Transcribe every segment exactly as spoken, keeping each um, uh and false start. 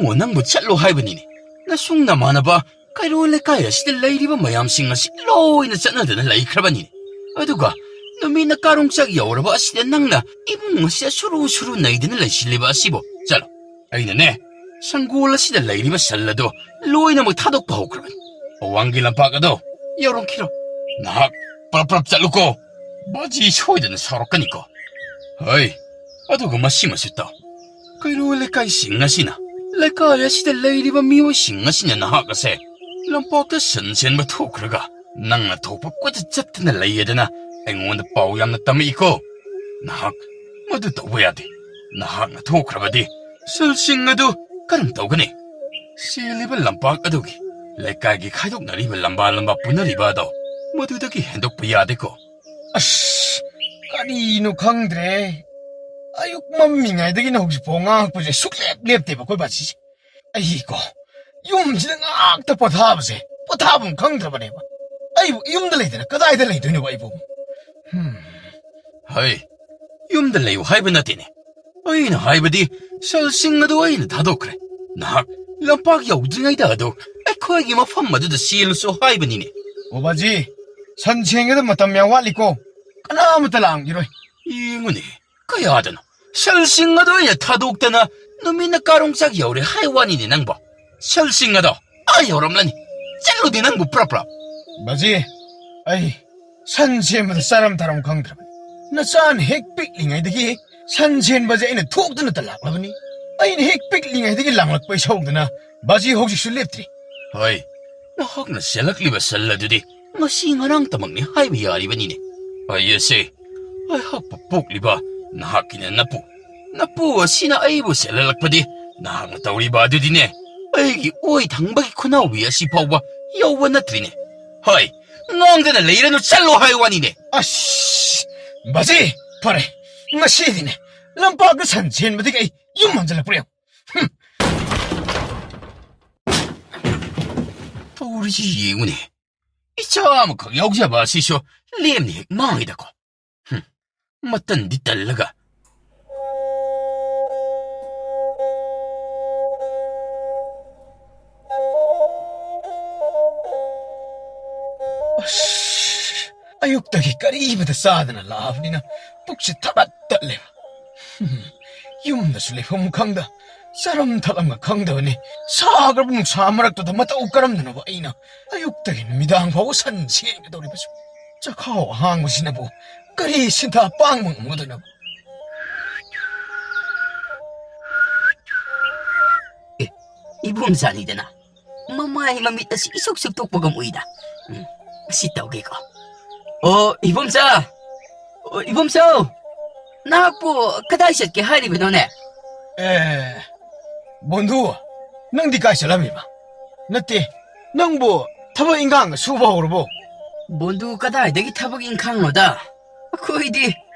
ꯑꯣ, ꯅꯪꯕꯨ ꯆꯠꯂꯣ ꯍꯥꯏꯕꯅꯤꯅꯦ꯫ ꯅꯁꯨꯡ ꯅꯃꯥꯟꯅꯕ ꯀꯩꯔꯣꯜ ꯂꯩꯀꯥꯏ ꯑꯁꯤꯗ ꯂꯩꯔꯤꯕ ꯃꯌꯥꯝꯁꯤꯡ ꯑꯁꯤ ꯂꯣꯏꯅ ꯆꯠꯅꯗꯅ ꯂꯩꯈ꯭ꯔꯕꯅꯤꯅꯦ꯫ ꯑꯗꯨꯒ ꯅꯨꯃꯤꯠꯅ ꯀꯥꯔꯣꯡꯆꯥꯛ ꯌꯧꯔꯕ ꯑꯁꯤꯗ ꯅꯪꯅ ꯏꯃꯨꯡ ꯑꯁꯤꯗ ꯁꯨꯔꯨ ꯁꯨꯔꯨ ꯅꯩꯗꯅ ꯂꯩꯁꯤꯜꯂꯤꯕ ꯑꯁꯤꯕꯨ? ꯆꯠꯂꯣ꯫ ꯑꯩꯅꯅꯦ, ꯁꯪꯒꯣꯜ ꯑꯁꯤꯗ ꯂꯩꯔꯤꯕ ꯁꯟ ꯑꯗꯣ ꯂꯣꯏꯅꯃꯛ ꯊꯥꯗꯣꯛꯄ ꯍꯧꯈ꯭ꯔꯕꯅꯤ꯫ ꯑꯋꯥꯡꯒꯤ ꯂꯝꯄꯥꯛ ꯑꯗꯣ ꯌꯧꯔꯝꯈꯤꯔꯣ꯫ ꯅꯍꯥꯛ ꯄ꯭ꯔꯞ ꯄ꯭ꯔꯞ ꯆꯠꯂꯨꯀꯣ꯫ ꯕꯥꯖꯤ ꯁꯣꯏꯗꯅ ꯁꯥꯎꯔꯛꯀꯅꯤꯀꯣ꯫ ꯍꯣꯏ, ꯑꯗꯨꯒ ꯃꯁꯤꯃꯁꯨ ꯇꯧ꯫ ꯀꯩꯔꯣꯜ ꯂꯩꯀꯥꯏꯁꯤꯡ ꯑꯁꯤꯅ ꯂꯩꯀꯥꯏ ꯑꯁꯤꯗ ꯂꯩꯔꯤꯕ ꯃꯤꯑꯣꯏꯁꯤꯡ ꯑꯁꯤꯅ ꯅꯍꯥꯛ ꯑꯁꯦ ꯂꯝꯄꯥꯛꯇ ꯁꯟ ꯁꯦꯟꯕ ꯊꯣꯛꯈ꯭ꯔꯒ ꯅꯪꯅ ꯊꯣꯛꯄ ꯀꯣꯏꯆꯠ ꯆꯠꯇꯅ ꯂꯩꯌꯦꯗꯅ ꯑꯩꯉꯣꯟꯗ ꯄꯥꯎ ꯌꯥꯝꯅ ꯇꯝꯃꯛꯏꯀꯣ꯫ ꯅꯍꯥꯛ ꯃꯗꯨ ꯇꯧꯕ ꯌꯥꯗꯦ꯫ ꯅꯍꯥꯛꯅ ꯊꯣꯛꯈ꯭ꯔꯕꯗꯤ ꯁꯟꯁꯤꯡ ꯑꯗꯨ ꯀꯔꯝ ꯇꯧꯒꯅꯤ? ꯁꯦꯜꯂꯤꯕ ꯂꯝꯄꯥꯛ ꯑꯗꯨꯒꯤ ꯂꯩꯀꯥꯏꯒꯤ ꯈꯥꯏꯗꯣꯛꯅꯔꯤꯕ ꯂꯝꯕꯥ ꯂꯝꯕꯥ ꯄꯨꯅꯔꯤꯕ ꯑꯗꯣ ꯃꯗꯨꯗꯒꯤ ꯍꯦꯟꯗꯣꯛꯄ ꯌꯥꯗꯦꯀꯣ꯫ ꯑꯁ, ꯀꯔꯤꯅꯣ ꯈꯪꯗ꯭ꯔꯦ꯫ ꯑꯌꯨꯛ ꯃꯝꯃꯤꯉꯩꯗꯒꯤꯅ ꯍꯧꯖꯤꯛꯐꯥꯎ ꯉꯥꯡꯉꯛꯄꯁꯦ ꯁꯨꯛꯂꯦꯞ ꯂꯦꯞꯇꯦꯕ ꯑꯩꯈꯣꯏ ꯕꯥꯖꯤꯁꯦ꯫ ꯑꯩꯀꯣ, ꯌꯨꯝꯁꯤꯗ ꯉꯥꯛꯇ ꯄꯣꯊꯥꯕꯁꯦ, ꯄꯣꯊꯥꯐꯝ ꯈꯪꯗ꯭ꯔꯕꯅꯦꯕ꯫ ꯑꯩꯕꯨ ꯌꯨꯝꯗ ꯂꯩꯗꯅ ꯀꯗꯥꯏꯗ ꯂꯩꯗꯣꯏꯅꯣꯕ ꯑꯩꯕꯨ? ꯍꯝ꯫ ꯍꯩ, ꯌꯨꯝꯗ ꯂꯩꯌꯨ ꯍꯥꯏꯕ ꯅꯠꯇꯦꯅꯦ꯫ ꯑꯩꯅ ꯍꯥꯏꯕꯗꯤ ꯁꯟꯁꯤꯡ ꯑꯗꯨ ꯑꯩꯅ ꯊꯥꯗꯣꯛꯈ꯭ꯔꯦ꯫ ꯅꯍꯥꯛ ꯂꯝꯄꯥꯛ ꯌꯧꯗ꯭ꯔꯤꯉꯩꯗ ꯑꯗꯨ ꯑꯩꯈꯣꯏꯒꯤ ꯃꯐꯝ ꯑꯗꯨꯗ ꯆꯦꯜꯂꯨꯁꯨ ꯍꯥꯏꯕꯅꯤꯅꯦ꯫ ꯑꯣ ꯕꯥꯖꯤ, ꯁꯟ ꯁꯦꯟꯒꯗꯕ ꯃꯇꯝ ꯌꯥꯝ ꯋꯥꯠꯂꯤꯀꯣ꯫ ꯀꯅꯥꯃꯠꯇ ꯂꯥꯛꯑꯝꯈꯤꯔꯣꯏ꯫ ꯌꯦꯡꯉꯨꯅꯦ, ꯀꯌꯥꯗꯅꯣ ꯁꯟꯁꯤꯡ ꯑꯗꯨ ꯑꯩꯅ ꯊꯥꯗꯣꯛꯇꯅ ꯅꯨꯃꯤꯠꯅ ꯀꯥꯔꯣꯡꯆꯥꯛ ꯌꯧꯔꯦ ꯍꯥꯏ ꯋꯥꯅꯤꯅꯦ ꯅꯪꯕꯣ꯫ ꯁꯟꯁꯤꯡ ꯑꯗꯣ ꯑꯥ ꯌꯧꯔꯝꯂꯅꯤ꯫ ꯆꯠꯂꯨꯗꯤ ꯅꯪꯕꯨ ꯄ꯭ꯔꯞ ꯄ꯭ꯔꯞ꯫ ꯕꯥꯖꯤ, ꯑꯩ ꯁꯟ ꯁꯦꯟꯕꯗ ꯆꯥꯔꯝ ꯊꯥꯔꯝ ꯈꯪꯗ꯭ꯔꯕꯅꯤ꯫ ꯅꯆꯥꯅ ꯍꯦꯛ ꯄꯤꯛꯂꯤꯉꯩꯗꯒꯤ ꯁꯟ ꯁꯦꯟꯕꯁꯦ ꯑꯩꯅ ꯊꯣꯛꯇꯅꯇ ꯂꯥꯛꯂꯕꯅꯤ꯫ ꯑꯩꯅ ꯍꯦꯛ ꯄꯤꯛꯂꯤꯉꯩꯗꯒꯤ ꯂꯥꯡꯂꯛꯄ ꯏꯁꯧꯗꯨꯅ ꯕꯥꯖꯤ ꯍꯧꯖꯤꯛꯁꯨ ꯂꯦꯞꯇ꯭ꯔꯤ꯫ ꯍꯣꯏ, ꯅꯍꯥꯛꯅ ꯁꯦꯜꯂꯛꯂꯤꯕ ꯁꯟ ꯑꯗꯨꯗꯤ ꯉꯁꯤ ꯉꯔꯥꯡꯇꯃꯛꯅꯤ ꯍꯥꯏꯕ ꯌꯥꯔꯤꯕꯅꯤꯅꯦ꯫ ꯑꯩ ꯑꯁꯦ ꯑꯩꯍꯥꯛꯄꯨ ꯄꯣꯛꯂꯤꯕ ꯅꯍꯥꯛꯀꯤꯅ ꯅꯄꯨ, ꯅꯄꯨ ꯑꯁꯤꯅ ꯑꯩꯕꯨ ꯁꯦꯜꯍꯜꯂꯛꯄꯗꯤ ꯅꯍꯥꯛꯅ ꯇꯧꯔꯤꯕ ꯑꯗꯨꯗꯤꯅꯦ, ꯑꯩꯒꯤ ꯑꯣꯏ ꯊꯪꯕꯒꯤ ꯈꯨꯅꯥꯎꯕꯤ ꯑꯁꯤ ꯐꯥꯎꯕ ꯌꯧꯕ ꯅꯠꯇ꯭ꯔꯤꯅꯦ꯫ ꯍꯣꯏ, ꯉꯥꯡꯗꯅ ꯂꯩꯔꯅꯨ, ꯆꯠꯂꯣ ꯍꯥꯏ ꯋꯥꯅꯤꯅꯦ꯫ ꯑꯁ, ꯕꯥꯖꯤ, ꯐꯔꯦ, ꯉꯁꯤꯗꯤꯅꯦ ꯂꯝꯄꯥꯛꯇ ꯁꯟ ꯁꯦꯟꯕꯗꯒꯤ ꯑꯩ ꯌꯨꯝ ꯍꯟꯖꯤꯜꯂꯛꯄ꯭ꯔꯥ ꯌꯦꯡꯉꯨ꯫ ꯍꯝ꯫ ꯇꯧꯔꯤꯁꯤ ꯌꯦꯡꯉꯨꯅꯦ, ꯏꯆꯥ ꯑꯃꯈꯛ ꯌꯥꯎꯖꯕ ꯑꯁꯤꯁꯨ ꯂꯦꯝꯅ ꯍꯦꯛ ꯃꯥꯡꯉꯤꯗꯀꯣ꯫ ꯍꯝ, ꯃꯇꯟꯗꯤ ꯇꯜꯂꯒ꯫ ꯑꯌꯨꯛꯇꯒꯤ ꯀꯔꯤꯃꯇ ꯆꯥꯗꯅ ꯂꯥꯛꯑꯕꯅꯤꯅ ꯄꯨꯛꯁꯤ ꯊꯕꯠ ꯇꯠꯂꯦꯕ꯫ ꯍꯝ, ꯌꯨꯝꯗꯁꯨ ꯂꯩꯐꯝ ꯈꯪꯗ, ꯆꯥꯔꯝ ꯊꯛꯂꯝꯒ ꯈꯪꯗꯕꯅꯤ꯫ ꯁꯥꯈ꯭ꯔꯕ ꯅꯨꯡꯁꯥ ꯃꯔꯛꯇꯨꯗ ꯃꯇꯧ ꯀꯔꯝꯗꯅꯣꯕ ꯑꯩꯅ ꯑꯌꯨꯛꯇꯒꯤ ꯅꯨꯃꯤꯗꯥꯡ ꯐꯥꯎꯕ ꯁꯟ ꯁꯦꯟꯒꯗꯧꯔꯤꯕꯁꯨ? ꯆꯈꯥꯎ ꯑꯍꯥꯡꯕꯁꯤꯅꯕꯨ ꯀꯔꯤ ꯁꯤꯟꯊꯥ ꯄꯥꯡꯕ ꯉꯝꯒꯗꯣꯏꯅꯣ? ꯑꯦ, ꯏꯕꯣꯝꯆꯥꯅꯤꯗꯅ꯫ ꯃꯃꯥꯏ ꯃꯃꯤꯠ ꯑꯁꯤ ꯏꯁꯨꯛ ꯁꯨꯛꯇꯣꯛꯄꯒꯨꯝ ꯎꯏꯗ꯫ ꯎꯝ, ꯑꯁꯤ ꯇꯧꯒꯦꯀꯣ꯫ ꯑꯣ, ꯏꯕꯣꯝꯆꯥ! ꯑꯣ, ꯏꯕꯣꯝꯆꯥ! ꯅꯍꯥꯛꯄꯨ ꯀꯗꯥꯏ ꯆꯠꯀꯦ ꯍꯥꯏꯔꯤꯕꯅꯣꯅꯦ? ꯑꯦ, ꯕꯣꯟꯙꯨ, ꯅꯪꯗꯤ ꯀꯥꯏ ꯆꯠꯂꯝꯃꯤꯕ? ꯅꯠꯇꯦ, ꯅꯪꯕꯨ ꯊꯕꯛ ꯏꯟꯈꯥꯡꯒ ꯁꯨꯕ ꯍꯧꯔꯕꯣ? ꯕꯣꯟꯙꯨ, ꯀꯗꯥꯏꯗꯒꯤ ꯊꯕꯛ ꯏꯟꯈꯥꯡꯅꯣꯗ? ꯑꯩꯈꯣꯏꯗꯤ,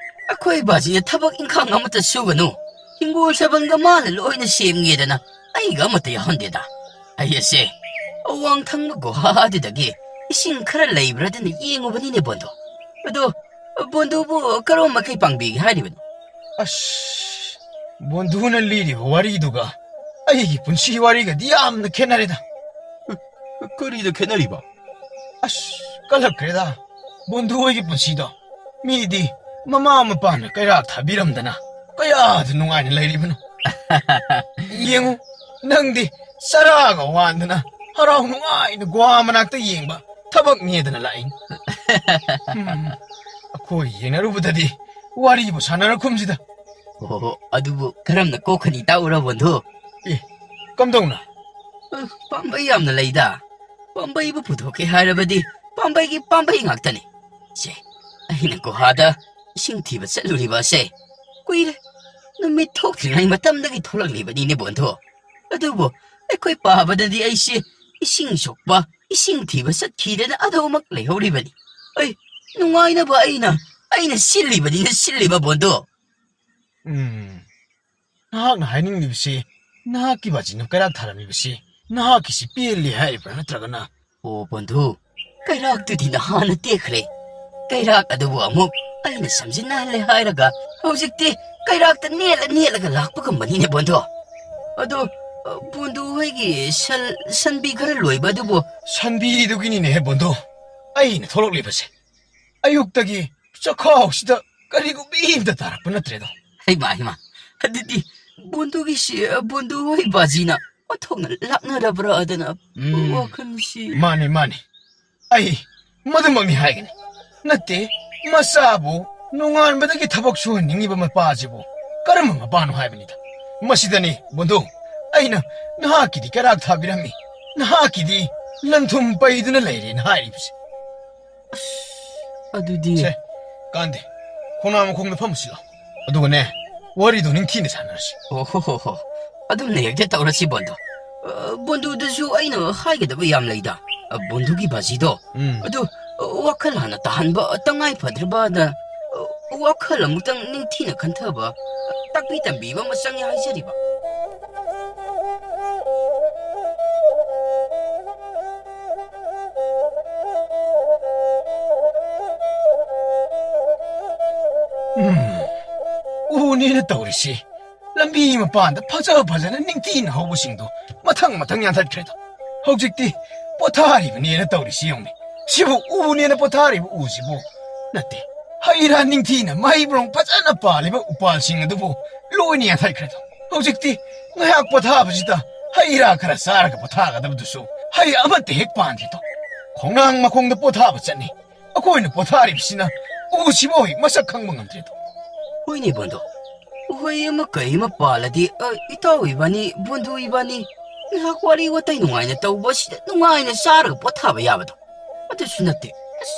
ꯑꯩꯈꯣꯏ ꯕꯥꯖꯤꯅ ꯊꯕꯛ ꯏꯟꯈꯥꯡ ꯑꯃꯠꯇ ꯁꯨꯒꯅꯨ꯫ ꯍꯤꯡꯒꯣꯜ ꯁꯥꯕꯜꯒ ꯃꯥꯅ ꯂꯣꯏꯅ ꯁꯦꯝꯒꯦꯗꯅ ꯑꯩꯒ ꯑꯃꯠꯇ ꯌꯥꯎꯍꯟꯗꯦꯗ꯫ ꯑꯩ ꯑꯁꯦ ꯑꯋꯥꯡ ꯊꯪꯕ ꯒꯨꯍꯥꯗꯨꯗꯒꯤ ꯏꯁꯤꯡ ꯈꯔ ꯂꯩꯕ꯭ꯔꯥꯗꯅ ꯌꯦꯡꯉꯨꯕꯅꯤꯅꯦ ꯕꯣꯟꯗꯨ꯫ ꯑꯗꯣ ꯕꯣꯟꯗꯨꯕꯨ ꯀꯔꯣꯝ ꯃꯥꯏꯀꯩ ꯄꯥꯡꯕꯤꯒꯦ ꯍꯥꯏꯔꯤꯕꯅꯣ? ꯑꯁ, ꯕꯣꯟꯗꯨꯅ ꯂꯤꯔꯤꯕ ꯋꯥꯔꯤꯗꯨꯒ ꯑꯩꯒꯤ ꯄꯨꯟꯁꯤ ꯋꯥꯔꯤꯒꯗꯤ ꯌꯥꯝꯅ ꯈꯦꯠꯅꯔꯦꯗ꯫ ꯀꯔꯤꯗ ꯈꯦꯠꯅꯔꯤꯕ? ꯑꯁ, ꯀꯜꯂꯛꯈ꯭ꯔꯦꯗ ꯕꯣꯟꯗꯨ ꯍꯣꯏꯒꯤ ꯄꯨꯟꯁꯤꯗꯣ꯫ ꯃꯤꯗꯤ ꯃꯃꯥ ꯃꯄꯥꯅ ꯀꯩꯔꯥꯛ ꯊꯥꯕꯤꯔꯝꯗꯅ ꯀꯌꯥꯗ ꯅꯨꯡꯉꯥꯏꯅ ꯂꯩꯔꯤꯕꯅꯣ꯫ ꯌꯦꯡꯉꯨ, ꯅꯪꯗꯤ ꯆꯔꯥꯒ ꯋꯥꯟꯗꯅ ꯍꯔꯥꯎ ꯅꯨꯡꯉꯥꯏꯅ ꯒꯨꯍꯥ ꯃꯅꯥꯛꯇ ꯌꯦꯡꯕ ꯊꯕꯛꯅꯦꯗꯅ ꯂꯥꯛꯏ꯫ ꯎꯝ, ꯑꯩꯈꯣꯏ ꯌꯦꯡꯅꯔꯨꯕꯗꯗꯤ ꯋꯥꯔꯤꯕꯨ ꯁꯥꯟꯅꯔꯈꯨꯝꯁꯤꯗ꯫ ꯑꯣ, ꯑꯗꯨꯕꯨ ꯀꯔꯝꯅ ꯀꯣꯛꯀꯅꯤ ꯇꯥꯛꯎꯔ ꯕꯣꯟꯗꯨ? ꯑꯦ, ꯀꯝꯗꯧꯅ? ꯑ, ꯄꯥꯝꯕꯩ ꯌꯥꯝꯅ ꯂꯩꯗ꯫ ꯄꯥꯝꯕꯩꯕꯨ ꯄꯨꯊꯣꯛꯀꯦ ꯍꯥꯏꯔꯕꯗꯤ ꯄꯥꯝꯕꯩꯒꯤ ꯄꯥꯝꯕꯩ ꯉꯥꯛꯇꯅꯤ꯫ ꯁꯦ, ꯑꯩꯅ ꯒꯨꯍꯥꯗ ꯏꯁꯤꯡ ꯊꯤꯕ ꯆꯠꯂꯨꯔꯤꯕ ꯑꯁꯦ ꯀꯨꯏꯔꯦ꯫ ꯅꯨꯃꯤꯠ ꯊꯣꯛꯇ꯭ꯔꯤꯉꯩ ꯃꯇꯝꯗꯒꯤ ꯊꯣꯛꯂꯛꯂꯤꯕꯅꯤꯅꯦ ꯕꯣꯟꯗꯨ꯫ ꯑꯗꯨꯕꯨ ꯑꯩꯈꯣꯏ ꯄꯥꯕꯗꯗꯤ ꯑꯩꯁꯦ ꯏꯁꯤꯡ ꯁꯣꯛꯄ, ꯏꯁꯤꯡ ꯊꯤꯕ ꯆꯠꯈꯤꯗꯅ ꯑꯗꯨꯃꯛ ꯂꯩꯍꯧꯔꯤꯕꯅꯤ꯫ ꯑꯩ ꯅꯨꯡꯉꯥꯏꯅꯕ ꯑꯩꯅ, ꯑꯩꯅ ꯁꯤꯜꯂꯤꯕꯅꯤꯅ ꯁꯤꯜꯂꯤꯕ ꯕꯣꯟꯗꯨ꯫ ꯎꯝ, ꯅꯍꯥꯛꯅ ꯍꯥꯏꯅꯤꯡꯂꯤꯕꯁꯤ, ꯅꯍꯥꯛꯀꯤ ꯕꯥꯖꯤꯅ ꯀꯩꯔꯥꯛ ꯊꯥꯔꯝꯃꯤꯕꯁꯤ ꯅꯍꯥꯛꯀꯤꯁꯤ ꯄꯦꯜꯂꯤ ꯍꯥꯏꯔꯤꯕ꯭ꯔꯥ, ꯅꯠꯇ꯭ꯔꯒꯅ? ꯑꯣ ꯕꯣꯟꯗꯨ, ꯀꯩꯔꯥꯛꯇꯨꯗꯤ ꯅꯍꯥꯟꯅ ꯇꯦꯛꯈ꯭ꯔꯦ꯫ ꯀꯩꯔꯥꯛ ꯑꯗꯨꯕꯨ ꯑꯃꯨꯛ ꯑꯩꯅ ꯁꯝꯖꯤꯟꯅꯍꯜꯂꯦ ꯍꯥꯏꯔꯒ ꯍꯧꯖꯤꯛꯇꯤ ꯀꯩꯔꯥꯛꯇ ꯅꯦꯠꯂ ꯅꯦꯠꯂꯒ ꯂꯥꯛꯄꯒꯨꯝꯕꯅꯤꯅꯦ ꯕꯣꯟꯗꯨ꯫ ꯑꯗꯣ, ꯑ, ꯕꯣꯟꯗꯨ ꯍꯣꯏꯒꯤ ꯁꯟ-, ꯁꯟꯕꯤ ꯈꯔ ꯂꯣꯏꯕ ꯑꯗꯨꯕꯨ? ꯁꯟꯕꯤꯗꯨꯒꯤꯅꯤꯅꯦꯍꯦ ꯕꯣꯟꯗꯨ, ꯑꯩꯅ ꯊꯣꯛꯂꯛꯂꯤꯕꯁꯦ꯫ ꯑꯌꯨꯛꯇꯒꯤ ꯆꯈꯥꯎꯁꯤꯗ ꯀꯔꯤꯒꯨꯝꯕ ꯑꯝꯇ ꯇꯥꯔꯛꯄ ꯅꯠꯇ꯭ꯔꯦꯗꯣ꯫ ꯍꯩꯃꯥ, ꯍꯩꯃꯥ, ꯑꯗꯨꯗꯤ ꯕꯣꯟꯗꯨꯒꯤꯁꯤ, ꯕꯣꯟꯗꯨ ꯍꯣꯏ ꯕꯥꯖꯤꯅ ꯑꯣꯟꯊꯣꯛꯅ ꯂꯥꯛꯅꯔꯕ꯭ꯔꯥꯗꯅ ꯎꯝ꯫ ꯋꯥꯈꯜꯁꯤ ꯃꯥꯅꯤ, ꯃꯥꯅꯤ꯫ ꯑꯩ ꯃꯗꯨꯃꯛꯅꯤ ꯍꯥꯏꯒꯅꯤ꯫ ꯅꯠꯇꯦ, ꯃꯆꯥꯕꯨ ꯅꯣꯡꯉꯥꯟꯕꯗꯒꯤ ꯊꯕꯛ ꯁꯨꯍꯟꯅꯤꯡꯉꯤꯕ ꯃꯄꯥꯁꯤꯕꯨ ꯀꯔꯝꯕ ꯃꯄꯥꯅꯣ ꯍꯥꯏꯕꯅꯤꯗ꯫ ꯃꯁꯤꯗꯅꯤ ꯕꯣꯟꯗꯨ, ꯑꯩꯅ ꯅꯍꯥꯛꯀꯤꯗꯤ ꯀꯩꯔꯥꯛ ꯊꯥꯕꯤꯔꯝꯃꯤ, ꯅꯍꯥꯛꯀꯤꯗꯤ ꯂꯟ-ꯊꯨꯝ ꯄꯩꯗꯨꯅ ꯂꯩꯔꯦꯅ ꯍꯥꯏꯔꯤꯕꯁꯦ꯫ ꯑꯁ, ꯑꯗꯨꯗꯤ ꯁꯦ, ꯀꯥꯟꯗꯦ, ꯈꯣꯡꯅꯥꯡ ꯃꯈꯣꯡꯗ ꯐꯝꯃꯨꯁꯤ ꯂꯥꯎ꯫ ꯑꯗꯨꯒꯅꯦ, ꯋꯥꯔꯤꯗꯣ ꯅꯤꯡꯊꯤꯅ ꯁꯥꯟꯅꯔꯁꯤ꯫ ꯑꯣ ꯍꯣ ꯍꯣ ꯍꯣ, ꯑꯗꯨꯝꯅ ꯍꯦꯛꯇ ꯇꯧꯔꯁꯤ ꯕꯣꯟꯗꯨ꯫ ꯑ, ꯕꯣꯟꯗꯨꯗꯁꯨ ꯑꯩꯅ ꯍꯥꯏꯒꯗꯕ ꯌꯥꯝ ꯂꯩꯗ꯫ ꯑ, ꯕꯣꯟꯗꯨꯒꯤ ꯕꯥꯖꯤꯗꯣ, ꯎꯝ꯫ ꯑꯗꯨ, ꯑ, ꯋꯥꯈꯜ ꯍꯥꯟꯅ ꯇꯥꯍꯟꯕ ꯇꯉꯥꯏ ꯐꯗ꯭ꯔꯕꯅ, ꯑ, ꯋꯥꯈꯜ ꯑꯃꯨꯛꯇꯪ ꯅꯤꯡꯊꯤꯅ ꯈꯟꯊꯕ, ꯑ, ꯇꯥꯛꯄꯤ ꯇꯝꯕꯤꯕ ꯑꯃ ꯆꯪꯉꯦ ꯍꯥꯏꯖꯔꯤꯕ꯫ ꯎꯝ, ꯎꯅꯦꯅ ꯇꯧꯔꯤꯁꯤ꯫ ꯂꯝꯕꯤ ꯃꯄꯥꯟꯗ ꯐꯖ ꯐꯖꯅ ꯅꯤꯡꯊꯤꯅ ꯍꯧꯕꯁꯤꯡꯗꯣ ꯃꯊꯪ ꯃꯊꯪ ꯌꯥꯟꯊꯠꯈ꯭ꯔꯦꯗꯣ꯫ ꯍꯧꯖꯤꯛꯇꯤ ꯄꯣꯊꯥꯔꯤꯕꯅꯦꯅ ꯇꯧꯔꯤꯁꯤ ꯌꯦꯡꯉꯨꯅꯦ꯫ ꯁꯤꯕꯨ ꯎꯅꯦꯅ ꯄꯣꯊꯥꯔꯤꯕ ꯎꯁꯤꯕꯨ ꯅꯠꯇꯦ꯫ ꯍꯩ ꯔꯥ ꯅꯤꯡꯊꯤꯅ ꯃꯍꯩ ꯃꯔꯣꯡ ꯐꯖꯅ ꯄꯥꯜꯂꯤꯕ ꯎꯄꯥꯜꯁꯤꯡ ꯑꯗꯨꯕꯨ ꯂꯣꯏꯅ ꯌꯥꯟꯊꯠꯈ꯭ꯔꯦꯗꯣ꯫ ꯍꯧꯖꯤꯛꯇꯤ ꯉꯥꯏꯍꯥꯛ ꯄꯣꯊꯥꯕꯁꯤꯗ ꯍꯩ ꯔꯥ ꯈꯔ ꯆꯥꯔꯒ ꯄꯣꯊꯥꯒꯗꯕꯗꯨꯁꯨ ꯍꯩ ꯑꯃꯠꯇ ꯍꯦꯛ ꯄꯥꯟꯗ꯭ꯔꯦꯗꯣ꯫ ꯈꯣꯡꯅꯥꯡ ꯃꯈꯣꯡꯗ ꯄꯣꯊꯥꯕ ꯆꯠꯅꯤ꯫ ꯑꯩꯈꯣꯏꯅ ꯄꯣꯊꯥꯔꯤꯕꯁꯤꯅ ꯎꯁꯤꯕꯨ ꯍꯦꯛ ꯃꯁꯛ ꯈꯪꯕ ꯉꯝꯗ꯭ꯔꯦꯗꯣ꯫ ꯍꯣꯏꯅꯦ ꯕꯣꯟꯗꯣ, ꯎꯍꯩ ꯑꯃ ꯀꯩ ꯑꯃ ꯄꯥꯜꯂꯗꯤ, ꯑ, ꯏꯇꯥꯎ ꯏꯕꯥꯅꯤ, ꯕꯣꯟꯗꯨ ꯏꯕꯥꯅꯤ ꯉꯥꯏꯍꯥꯛ ꯋꯥꯔꯤ ꯋꯥꯇꯥꯏ ꯅꯨꯡꯉꯥꯏꯅ ꯇꯧꯕ ꯑꯁꯤꯗ ꯅꯨꯡꯉꯥꯏꯅ ꯆꯥꯔꯒ ꯄꯣꯊꯥꯕ ꯌꯥꯕꯗꯣ꯫ ꯑꯗꯨꯁꯨ ꯅꯠꯇꯦ꯫ ꯑꯁ,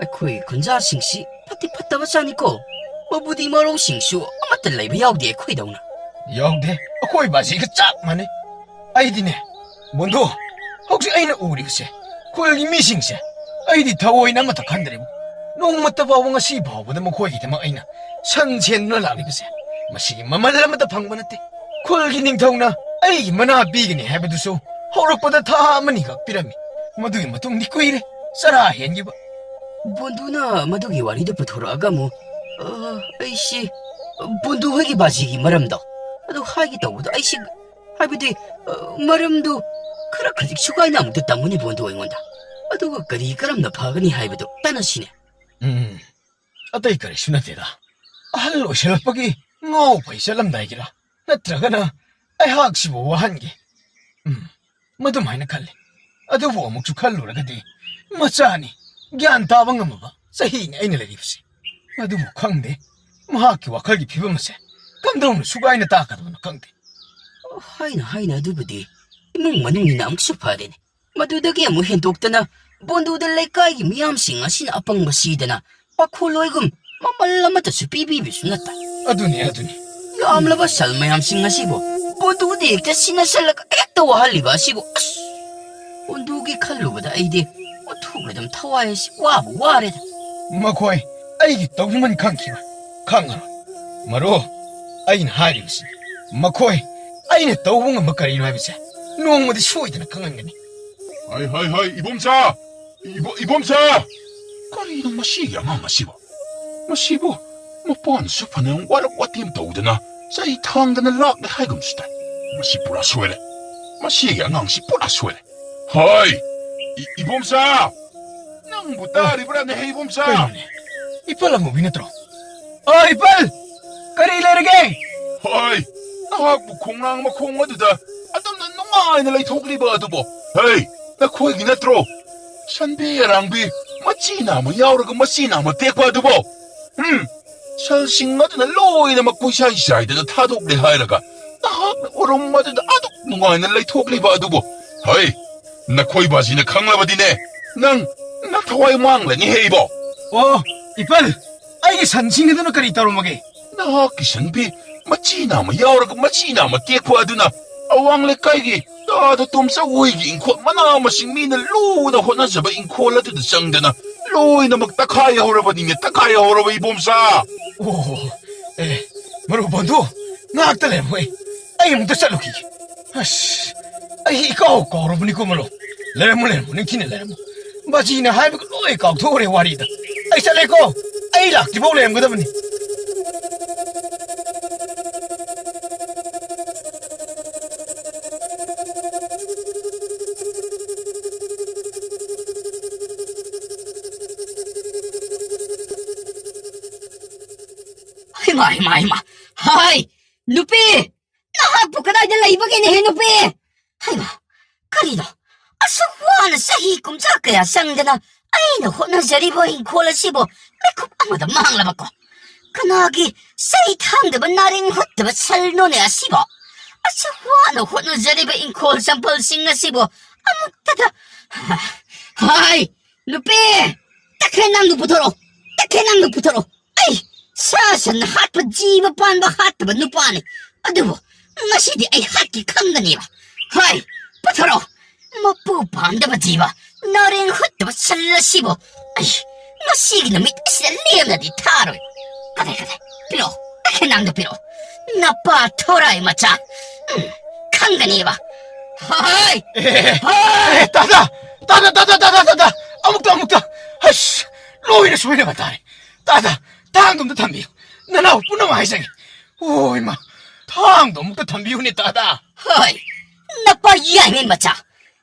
ꯑꯩꯈꯣꯏ ꯈꯨꯟꯖꯥꯁꯤꯡꯁꯤ ꯐꯠꯇꯤ ꯐꯠꯇꯕ ꯆꯥꯅꯤꯀꯣ꯫ ꯃꯕꯨꯗꯤ ꯃꯔꯧꯁꯤꯡꯁꯨ ꯑꯃꯠꯇ ꯂꯩꯕ ꯌꯥꯎꯗꯦ ꯑꯩꯈꯣꯏꯗꯧꯅ꯫ ꯌꯥꯎꯗꯦ, ꯑꯩꯈꯣꯏ ꯕꯥꯖꯤꯒ ꯆꯞ ꯃꯥꯟꯅꯩ꯫ ꯑꯩꯗꯤꯅꯦ, ꯕꯣꯟꯗꯨ, ꯍꯧꯖꯤꯛ ꯑꯩꯅ ꯎꯔꯤꯕꯁꯦ, ꯈꯨꯜꯒꯤ ꯃꯤꯁꯤꯡꯁꯦ, ꯑꯩꯗꯤ ꯊꯑꯣꯏꯅ ꯑꯃꯠꯇ ꯈꯟꯗ꯭ꯔꯦꯕꯨ꯫ ꯅꯣꯡꯃꯇ ꯐꯥꯎꯕ ꯉꯁꯤ ꯐꯥꯎꯕꯗ ꯃꯈꯣꯏꯒꯤꯗꯃꯛ ꯑꯩꯅ ꯁꯟ ꯁꯦꯟꯗꯨꯅ ꯂꯥꯛꯂꯤꯕꯁꯦ, ꯃꯁꯤꯒꯤ ꯃꯃꯜ ꯑꯃꯠꯇ ꯐꯪꯕ ꯅꯠꯇꯦ꯫ ꯈꯨꯜꯒꯤ ꯅꯤꯡꯊꯧꯅ ꯑꯩꯒꯤ ꯃꯅꯥ ꯄꯤꯒꯅꯤ ꯍꯥꯏꯕꯗꯨꯁꯨ ꯍꯧꯔꯛꯄꯗ ꯊꯥ ꯑꯃꯅꯤꯈꯛ ꯄꯤꯔꯝꯃꯤ꯫ ꯃꯗꯨꯒꯤ ꯃꯇꯨꯡꯗꯤ ꯀꯨꯏꯔꯦ ꯆꯔꯥ ꯍꯦꯟꯈꯤꯕ꯫ ꯕꯣꯟꯗꯨꯅ ꯃꯗꯨꯒꯤ ꯋꯥꯔꯤꯗꯨ ꯄꯨꯊꯣꯔꯛꯑꯒ ꯑꯃꯨꯛ, ꯑ, ꯑꯩꯁꯤ ꯕꯣꯟꯗꯨ ꯍꯣꯏꯒꯤ ꯕꯥꯖꯤꯒꯤ ꯃꯔꯝꯗꯣ ꯑꯗꯨ ꯍꯥꯏꯒꯦ ꯇꯧꯕꯗꯣ ꯑꯩꯁꯤ, ꯍꯥꯏꯕꯗꯤ, ꯑ, ꯃꯔꯝꯗꯨ ꯈꯔ ꯈꯖꯤꯛ ꯁꯨꯒꯥꯏꯅ ꯑꯃꯨꯛꯇ ꯇꯝꯃꯨꯅꯦ ꯕꯣꯟꯗꯨ ꯑꯩꯉꯣꯟꯗ꯫ ꯑꯗꯨꯒ ꯀꯔꯤ ꯀꯔꯝꯅ ꯐꯒꯅꯤ ꯍꯥꯏꯕꯗꯨ ꯇꯥꯟꯅꯁꯤꯅꯦ꯫ ꯎꯝ, ꯑꯇꯩ ꯀꯔꯤꯁꯨ ꯅꯠꯇꯦꯗ꯫ ꯑꯍꯜ ꯑꯣꯏꯁꯜꯂꯛꯄꯒꯤ ꯉꯥꯎ ꯐꯩ ꯆꯠꯂꯝꯗꯥꯏꯒꯤꯔ? ꯅꯠꯇ꯭ꯔꯒꯅ ꯑꯩꯍꯥꯛꯁꯤꯕꯨ ꯋꯥꯍꯟꯒꯦ? ꯎꯝ, ꯃꯗꯨꯝ ꯍꯥꯏꯅ ꯈꯜꯂꯤ꯫ ꯑꯗꯨꯕꯨ ꯑꯃꯨꯛꯁꯨ ꯈꯜꯂꯨꯔꯒꯗꯤ, ꯃꯆꯥꯅꯤ, ꯒ꯭ꯌꯥꯟ ꯇꯥꯕ ꯉꯝꯃꯕ ꯆꯍꯤꯅꯤ ꯑꯩꯅ ꯂꯩꯔꯤꯕꯁꯤ꯫ ꯑꯗꯨꯕꯨ ꯈꯪꯗꯦ, ꯃꯍꯥꯛꯀꯤ ꯋꯥꯈꯜꯒꯤ ꯐꯤꯕꯝ ꯑꯁꯦ ꯀꯝꯗꯧꯅ ꯁꯨꯒꯥꯏꯅ ꯇꯥꯛꯀꯗꯕꯅꯣ ꯈꯪꯗꯦ꯫ ꯍꯥꯏꯅ ꯍꯥꯏꯅ ꯑꯗꯨꯕꯨꯗꯤ ꯏꯃꯨꯡ ꯃꯅꯨꯡꯅꯤꯅ ꯑꯃꯨꯛꯁꯨ ꯐꯔꯦꯅꯦ꯫ ꯃꯗꯨꯗꯒꯤ ꯑꯃꯨꯛ ꯍꯦꯟꯗꯣꯛꯇꯅ ꯕꯣꯟꯗꯨꯗ ꯂꯩꯀꯥꯏꯒꯤ ꯃꯤꯌꯥꯝꯁꯤꯡ ꯑꯁꯤꯅ ꯑꯄꯪꯕ ꯁꯤꯗꯅ ꯄꯥꯈꯣꯜꯂꯣꯏꯒꯨꯝ ꯃꯃꯜ ꯑꯃꯠꯇꯁꯨ ꯄꯤꯕꯤꯕꯁꯨ ꯅꯠꯇ꯫ ꯑꯗꯨꯅꯤ, ꯑꯗꯨꯅꯤ꯫ ꯌꯥꯝꯂꯕ ꯁꯜ ꯃꯌꯥꯝꯁꯤꯡ ꯑꯁꯤꯕꯨ ꯕꯣꯟꯗꯨꯗ ꯍꯦꯛꯇ ꯁꯤꯟꯅꯁꯜꯂꯒ ꯍꯦꯛꯇ ꯋꯥꯍꯜꯂꯤꯕ ꯑꯁꯤꯕꯨ, ꯑꯁ! ꯕꯣꯟꯗꯨꯒꯤ ꯈꯜꯂꯨꯕꯗ ꯑꯩꯗꯤ ꯑꯣꯟꯊꯣꯛꯅ ꯑꯗꯨꯝ ꯊꯋꯥꯏ ꯑꯁꯤ ꯋꯥꯕꯨ ꯋꯥꯔꯦꯗ꯫ ꯃꯈꯣꯏ ꯑꯩꯒꯤ ꯇꯧꯕꯤꯃꯟ ꯈꯪꯈꯤꯔꯣꯏ, ꯈꯪꯉꯔꯣꯏ꯫ ꯃꯔꯨꯞ, ꯑꯩꯅ ꯍꯥꯏꯔꯤꯕꯁꯤ, ꯃꯈꯣꯏ ꯑꯩꯅ ꯇꯧꯕ ꯉꯝꯕ ꯀꯔꯤꯅꯣ ꯍꯥꯏꯕꯁꯦ ꯅꯣꯡꯃꯗꯤ ꯁꯣꯏꯗꯅ ꯈꯪꯍꯟꯒꯅꯤ꯫ ꯍꯥꯏ, ꯍꯥꯏ, ꯍꯥꯏ, ꯏꯕꯣꯝꯆꯥ! ꯏꯕꯣ-, ꯏꯕꯣꯝꯆꯥ! ꯀꯔꯤꯅꯣ ꯃꯁꯤꯒꯤ ꯑꯉꯥꯡ ꯑꯁꯤꯕꯣ? ꯃꯁꯤꯕꯨ ꯃꯄꯥꯟꯁꯨ ꯐꯅꯌꯥꯝ ꯋꯥꯔꯛ ꯋꯥꯇꯦꯝ ꯇꯧꯗꯅ ꯆꯩ ꯊꯥꯡꯗꯅ ꯂꯥꯛꯂꯦ ꯍꯥꯏꯒꯨꯝꯁꯨ ꯇꯥꯏ꯫ ꯃꯁꯤ ꯄꯨꯔꯥ ꯁꯣꯏꯔꯦ꯫ ꯃꯁꯤꯒꯤ ꯑꯉꯥꯡꯁꯤ ꯄꯨꯔꯥ ꯁꯣꯏꯔꯦ꯫ ꯍꯥꯏ! ꯏ-, ꯏꯕꯣꯝꯆꯥ! ꯅꯪꯕꯨ ꯇꯥꯔꯤꯕ꯭ꯔꯥꯅꯦ, ꯍꯦ ꯏꯕꯣꯝꯆꯥ? ꯀꯩꯅꯣꯅꯦ? ꯏꯄꯜ ꯑꯃꯨꯕꯤ ꯅꯠꯇ꯭ꯔꯣ? ꯑ, ꯏꯄꯜ! ꯀꯔꯤ ꯂꯩꯔꯒꯦ? ꯍꯣꯏ, ꯅꯍꯥꯛꯄꯨ ꯈꯣꯡꯅꯥꯡ ꯃꯈꯣꯡ ꯑꯗꯨꯗ ꯑꯗꯨꯝꯅ ꯅꯨꯡꯉꯥꯏꯅ ꯂꯩꯊꯣꯛꯂꯤꯕ ꯑꯗꯨꯕꯨ? ꯍꯩ, ꯅꯈꯣꯏꯒꯤ ꯅꯠꯇ꯭ꯔꯣ? ꯁꯟꯕꯤ ꯑꯔꯥꯡꯕꯤ, ꯃꯆꯤ ꯅꯥꯝꯃ ꯌꯥꯎꯔꯒ ꯃꯆꯤ ꯅꯥꯝꯃ ꯇꯦꯛꯄ ꯑꯗꯨꯕꯨ? ꯎꯝ, ꯁꯜꯁꯤꯡ ꯑꯗꯨꯅ ꯂꯣꯏꯅꯃꯛ ꯀꯣꯏꯆꯥꯏ ꯆꯥꯏꯗꯅ ꯊꯥꯗꯣꯛꯂꯦ ꯍꯥꯏꯔꯒ ꯅꯍꯥꯛꯅ ꯎꯔꯨꯝ ꯑꯗꯨꯗ ꯑꯗꯨꯛ ꯅꯨꯡꯉꯥꯏꯅ ꯂꯩꯊꯣꯛꯂꯤꯕ ꯑꯗꯨꯕꯨ? ꯍꯩ, ꯅꯈꯣꯏ ꯕꯥꯖꯤꯅ ꯈꯪꯂꯕꯗꯤꯅꯦ, ꯅꯪ, ꯅꯪ ꯊꯋꯥꯏ ꯃꯥꯡꯂꯅꯤ ꯍꯦ ꯏꯕꯣ꯫ ꯑꯣ, ꯏꯄꯜ, ꯑꯩꯒꯤ ꯁꯟꯁꯤꯡ ꯑꯗꯨꯅ ꯀꯔꯤ ꯇꯧꯔꯝꯃꯒꯦ? ꯅꯍꯥꯛꯀꯤ ꯁꯟꯕꯤ ꯃꯆꯤ ꯅꯥꯝꯃ ꯌꯥꯎꯔꯒ ꯃꯆꯤ ꯅꯥꯝꯃ ꯇꯦꯛꯄ ꯑꯗꯨꯅ ꯑꯋꯥꯡ ꯂꯩꯀꯥꯏꯒꯤ ꯇꯥꯗ ꯇꯣꯝꯆꯧ ꯍꯣꯏꯒꯤ ꯏꯪꯈꯣꯜ ꯃꯅꯥ ꯃꯁꯤꯡ ꯃꯤꯅ ꯂꯨꯅ ꯍꯣꯠꯅꯖꯕ ꯏꯪꯈꯣꯜ ꯑꯗꯨꯗ ꯆꯪꯗꯅ ꯂꯣꯏꯅꯃꯛ ꯇꯛꯈꯥꯏꯍꯧꯔꯕꯅꯤꯅꯦ, ꯇꯛꯈꯥꯏꯍꯧꯔꯕ ꯏꯕꯣꯝꯆꯥ꯫ ꯑꯣ, ꯑꯦ, ꯃꯔꯨꯞ ꯕꯣꯟꯗꯨ, ꯉꯥꯛꯇ ꯂꯩꯔꯝꯃꯣ, ꯑꯩ, ꯑꯩ ꯑꯃꯨꯛꯇ ꯆꯠꯂꯨꯈꯤꯒꯦ꯫ ꯑꯁ, ꯑꯩ ꯏꯀꯥꯎ ꯀꯥꯎꯔꯕꯅꯤꯀꯣ ꯃꯔꯨꯞ꯫ ꯂꯩꯔꯝꯃꯣ, ꯂꯩꯔꯝꯃꯣ, ꯅꯤꯡꯊꯤꯅ ꯂꯩꯔꯝꯃꯣ꯫ ꯕꯥꯖꯤꯅ ꯍꯥꯏꯕꯒ ꯂꯣꯏ ꯀꯥꯎꯊꯣꯛꯎꯔꯦ ꯋꯥꯔꯤꯗ꯫ ꯑꯩ ꯆꯠꯂꯦꯀꯣ, ꯑꯩ ꯂꯥꯛꯇ꯭ꯔꯤꯐꯥꯎ ꯂꯩꯔꯝꯒꯗꯕꯅꯤ꯫ ꯃꯥꯏ, ꯃꯥꯏ, ꯃꯥ꯫ ꯍꯥꯏ, ꯅꯨꯄꯤ! ꯅꯍꯥꯛꯄꯨ ꯀꯗꯥꯏꯗ ꯂꯩꯕꯒꯦꯅꯦꯍꯦ, ꯅꯨꯄꯤ? ꯍꯩꯃꯥ, ꯀꯔꯤꯅꯣ? ꯑꯁꯨꯛ ꯋꯥꯅ ꯆꯍꯤ ꯀꯨꯟꯊ꯭ꯔꯥ ꯀꯌꯥ ꯆꯪꯗꯅ ꯑꯩꯅ ꯍꯣꯠꯅꯖꯔꯤꯕ ꯏꯪꯈꯣꯜ ꯑꯁꯤꯕꯨ ꯃꯤꯀꯨꯞ ꯑꯃꯗ ꯃꯥꯡꯂꯕꯀꯣ? ꯀꯅꯥꯒꯤ ꯆꯩ ꯊꯥꯡꯗꯕ ꯅꯥꯔꯦꯡ ꯍꯨꯠꯇꯕ ꯁꯜꯅꯣꯅꯦ ꯑꯁꯤꯕꯣ? ꯑꯁꯨꯛ ꯋꯥꯅ ꯍꯣꯠꯅꯖꯔꯤꯕ ꯏꯪꯈꯣꯜ ꯆꯝꯄꯜꯁꯤꯡ ꯑꯁꯤꯕꯨ ꯑꯃꯨꯛꯇꯗ, ꯍꯥꯏ, ꯅꯨꯄꯤ! ꯇꯈꯦꯜ ꯅꯪꯗꯨ ꯄꯨꯊꯣꯔꯛꯑꯣ! ꯇꯈꯦꯜ ꯅꯪꯗꯨ ꯄꯨꯊꯣꯔꯛꯑꯣ! ꯑꯩ ꯁꯥ ꯁꯟ ꯍꯥꯠꯄ, ꯖꯤꯕ ꯄꯥꯟꯕ ꯍꯥꯠꯇꯕ ꯅꯨꯄꯥꯅꯤ꯫ ꯑꯗꯨꯕꯨ ꯉꯁꯤꯗꯤ ꯑꯩ ꯍꯥꯠꯀꯦ ꯈꯪꯒꯅꯦꯕ꯫ ꯍꯣꯏ, ꯄꯨꯊꯣꯔꯛꯑꯣ꯫ ꯃꯄꯨ ꯄꯥꯝꯗꯕ ꯖꯤꯕ, ꯅꯥꯔꯦꯡ ꯍꯨꯠꯇꯕ ꯁꯜ ꯑꯁꯤꯕꯨ ꯑꯩ ꯉꯁꯤꯒꯤ ꯅꯨꯃꯤꯠ ꯑꯁꯤꯗ ꯂꯦꯝꯅꯗꯤ ꯊꯥꯔꯣꯏ꯫ ꯀꯗꯥꯏ, ꯀꯗꯥꯏ? ꯄꯤꯔꯛꯑꯣ, ꯇꯈꯦꯜ ꯅꯪꯗꯨ ꯄꯤꯔꯛꯑꯣ꯫ ꯅꯄꯥ ꯊꯧꯔꯥꯏ ꯃꯆꯥ꯫ ꯎꯝ, ꯈꯪꯒꯅꯦꯕ꯫ ꯍꯣꯏ! ꯑꯦ, ꯍꯣꯏ! ꯑꯦ, ꯇꯥꯗ! ꯇꯥꯗ, ꯇꯥꯗ, ꯇꯥꯗ, ꯇꯥꯗ! ꯑꯃꯨꯛꯇ, ꯑꯃꯨꯛꯇ! ꯑꯁ! ꯂꯣꯏꯅ ꯁꯣꯏꯅꯕ ꯇꯥꯔꯦ꯫ ꯇꯥꯗ, ꯊꯥꯡꯗꯣ ꯑꯝꯇ ꯊꯝꯕꯤꯌꯨ꯫ ꯅꯅꯥꯎ ꯄꯨꯝꯅꯃꯛ ꯍꯥꯏꯖꯒꯦ꯫ ꯑꯣ, ꯏꯃꯥ! ꯊꯥꯡꯗꯣ ꯑꯃꯨꯛꯇ ꯊꯝꯕꯤꯌꯨꯅꯦ, ꯇꯥꯗ! ꯍꯣꯏ! ꯅꯄꯥ ꯌꯥꯏꯃꯦꯟ ꯃꯆꯥ!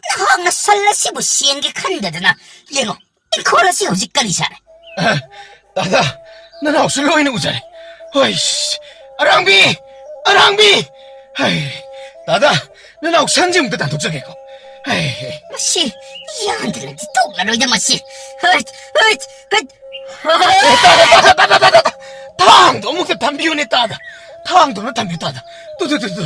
ꯅꯍꯥꯛꯅ ꯁꯜ ꯑꯁꯤꯕꯨ ꯁꯦꯟꯒꯦ ꯈꯟꯗꯗꯅ, ꯌꯦꯡꯉꯣ, ꯏꯪꯈꯣꯜ ꯑꯁꯤ ꯍꯧꯖꯤꯛ ꯀꯔꯤ ꯁꯥꯔꯦ? ꯑ, ꯇꯥꯗ, ꯅꯅꯥꯎꯁꯨ ꯂꯣꯏꯅ ꯎꯖꯔꯦ꯫ ꯍꯣꯏ, ꯑꯔꯥꯡꯕꯤ! ꯑꯔꯥꯡꯕꯤ! ꯍꯩ, ꯇꯥꯗ, ꯅꯅꯥꯎ ꯁꯟꯁꯤ ꯑꯃꯨꯛꯇ ꯇꯥꯟꯊꯣꯛꯆꯒꯦꯀꯣ꯫ ꯍꯩ, ꯃꯁꯤ ꯌꯥꯟꯗꯅꯗꯤ ꯇꯣꯛꯂꯔꯣꯏꯗ ꯃꯁꯤ꯫ Hut, hut, hut. ꯑꯦ, ꯇꯥꯗ, ꯇꯥꯗ, ꯇꯥꯗ, ꯇꯥꯗ, ꯇꯥꯗ! ꯊꯥꯡꯗꯣ ꯑꯃꯨꯛꯇ ꯊꯝꯕꯤꯌꯨꯅꯦ, ꯇꯥꯗ꯫ ꯊꯥꯡꯗꯣ ꯑꯃ ꯊꯝꯕꯤꯌꯨ, ꯇꯥꯗ꯫ Two, two, two, two.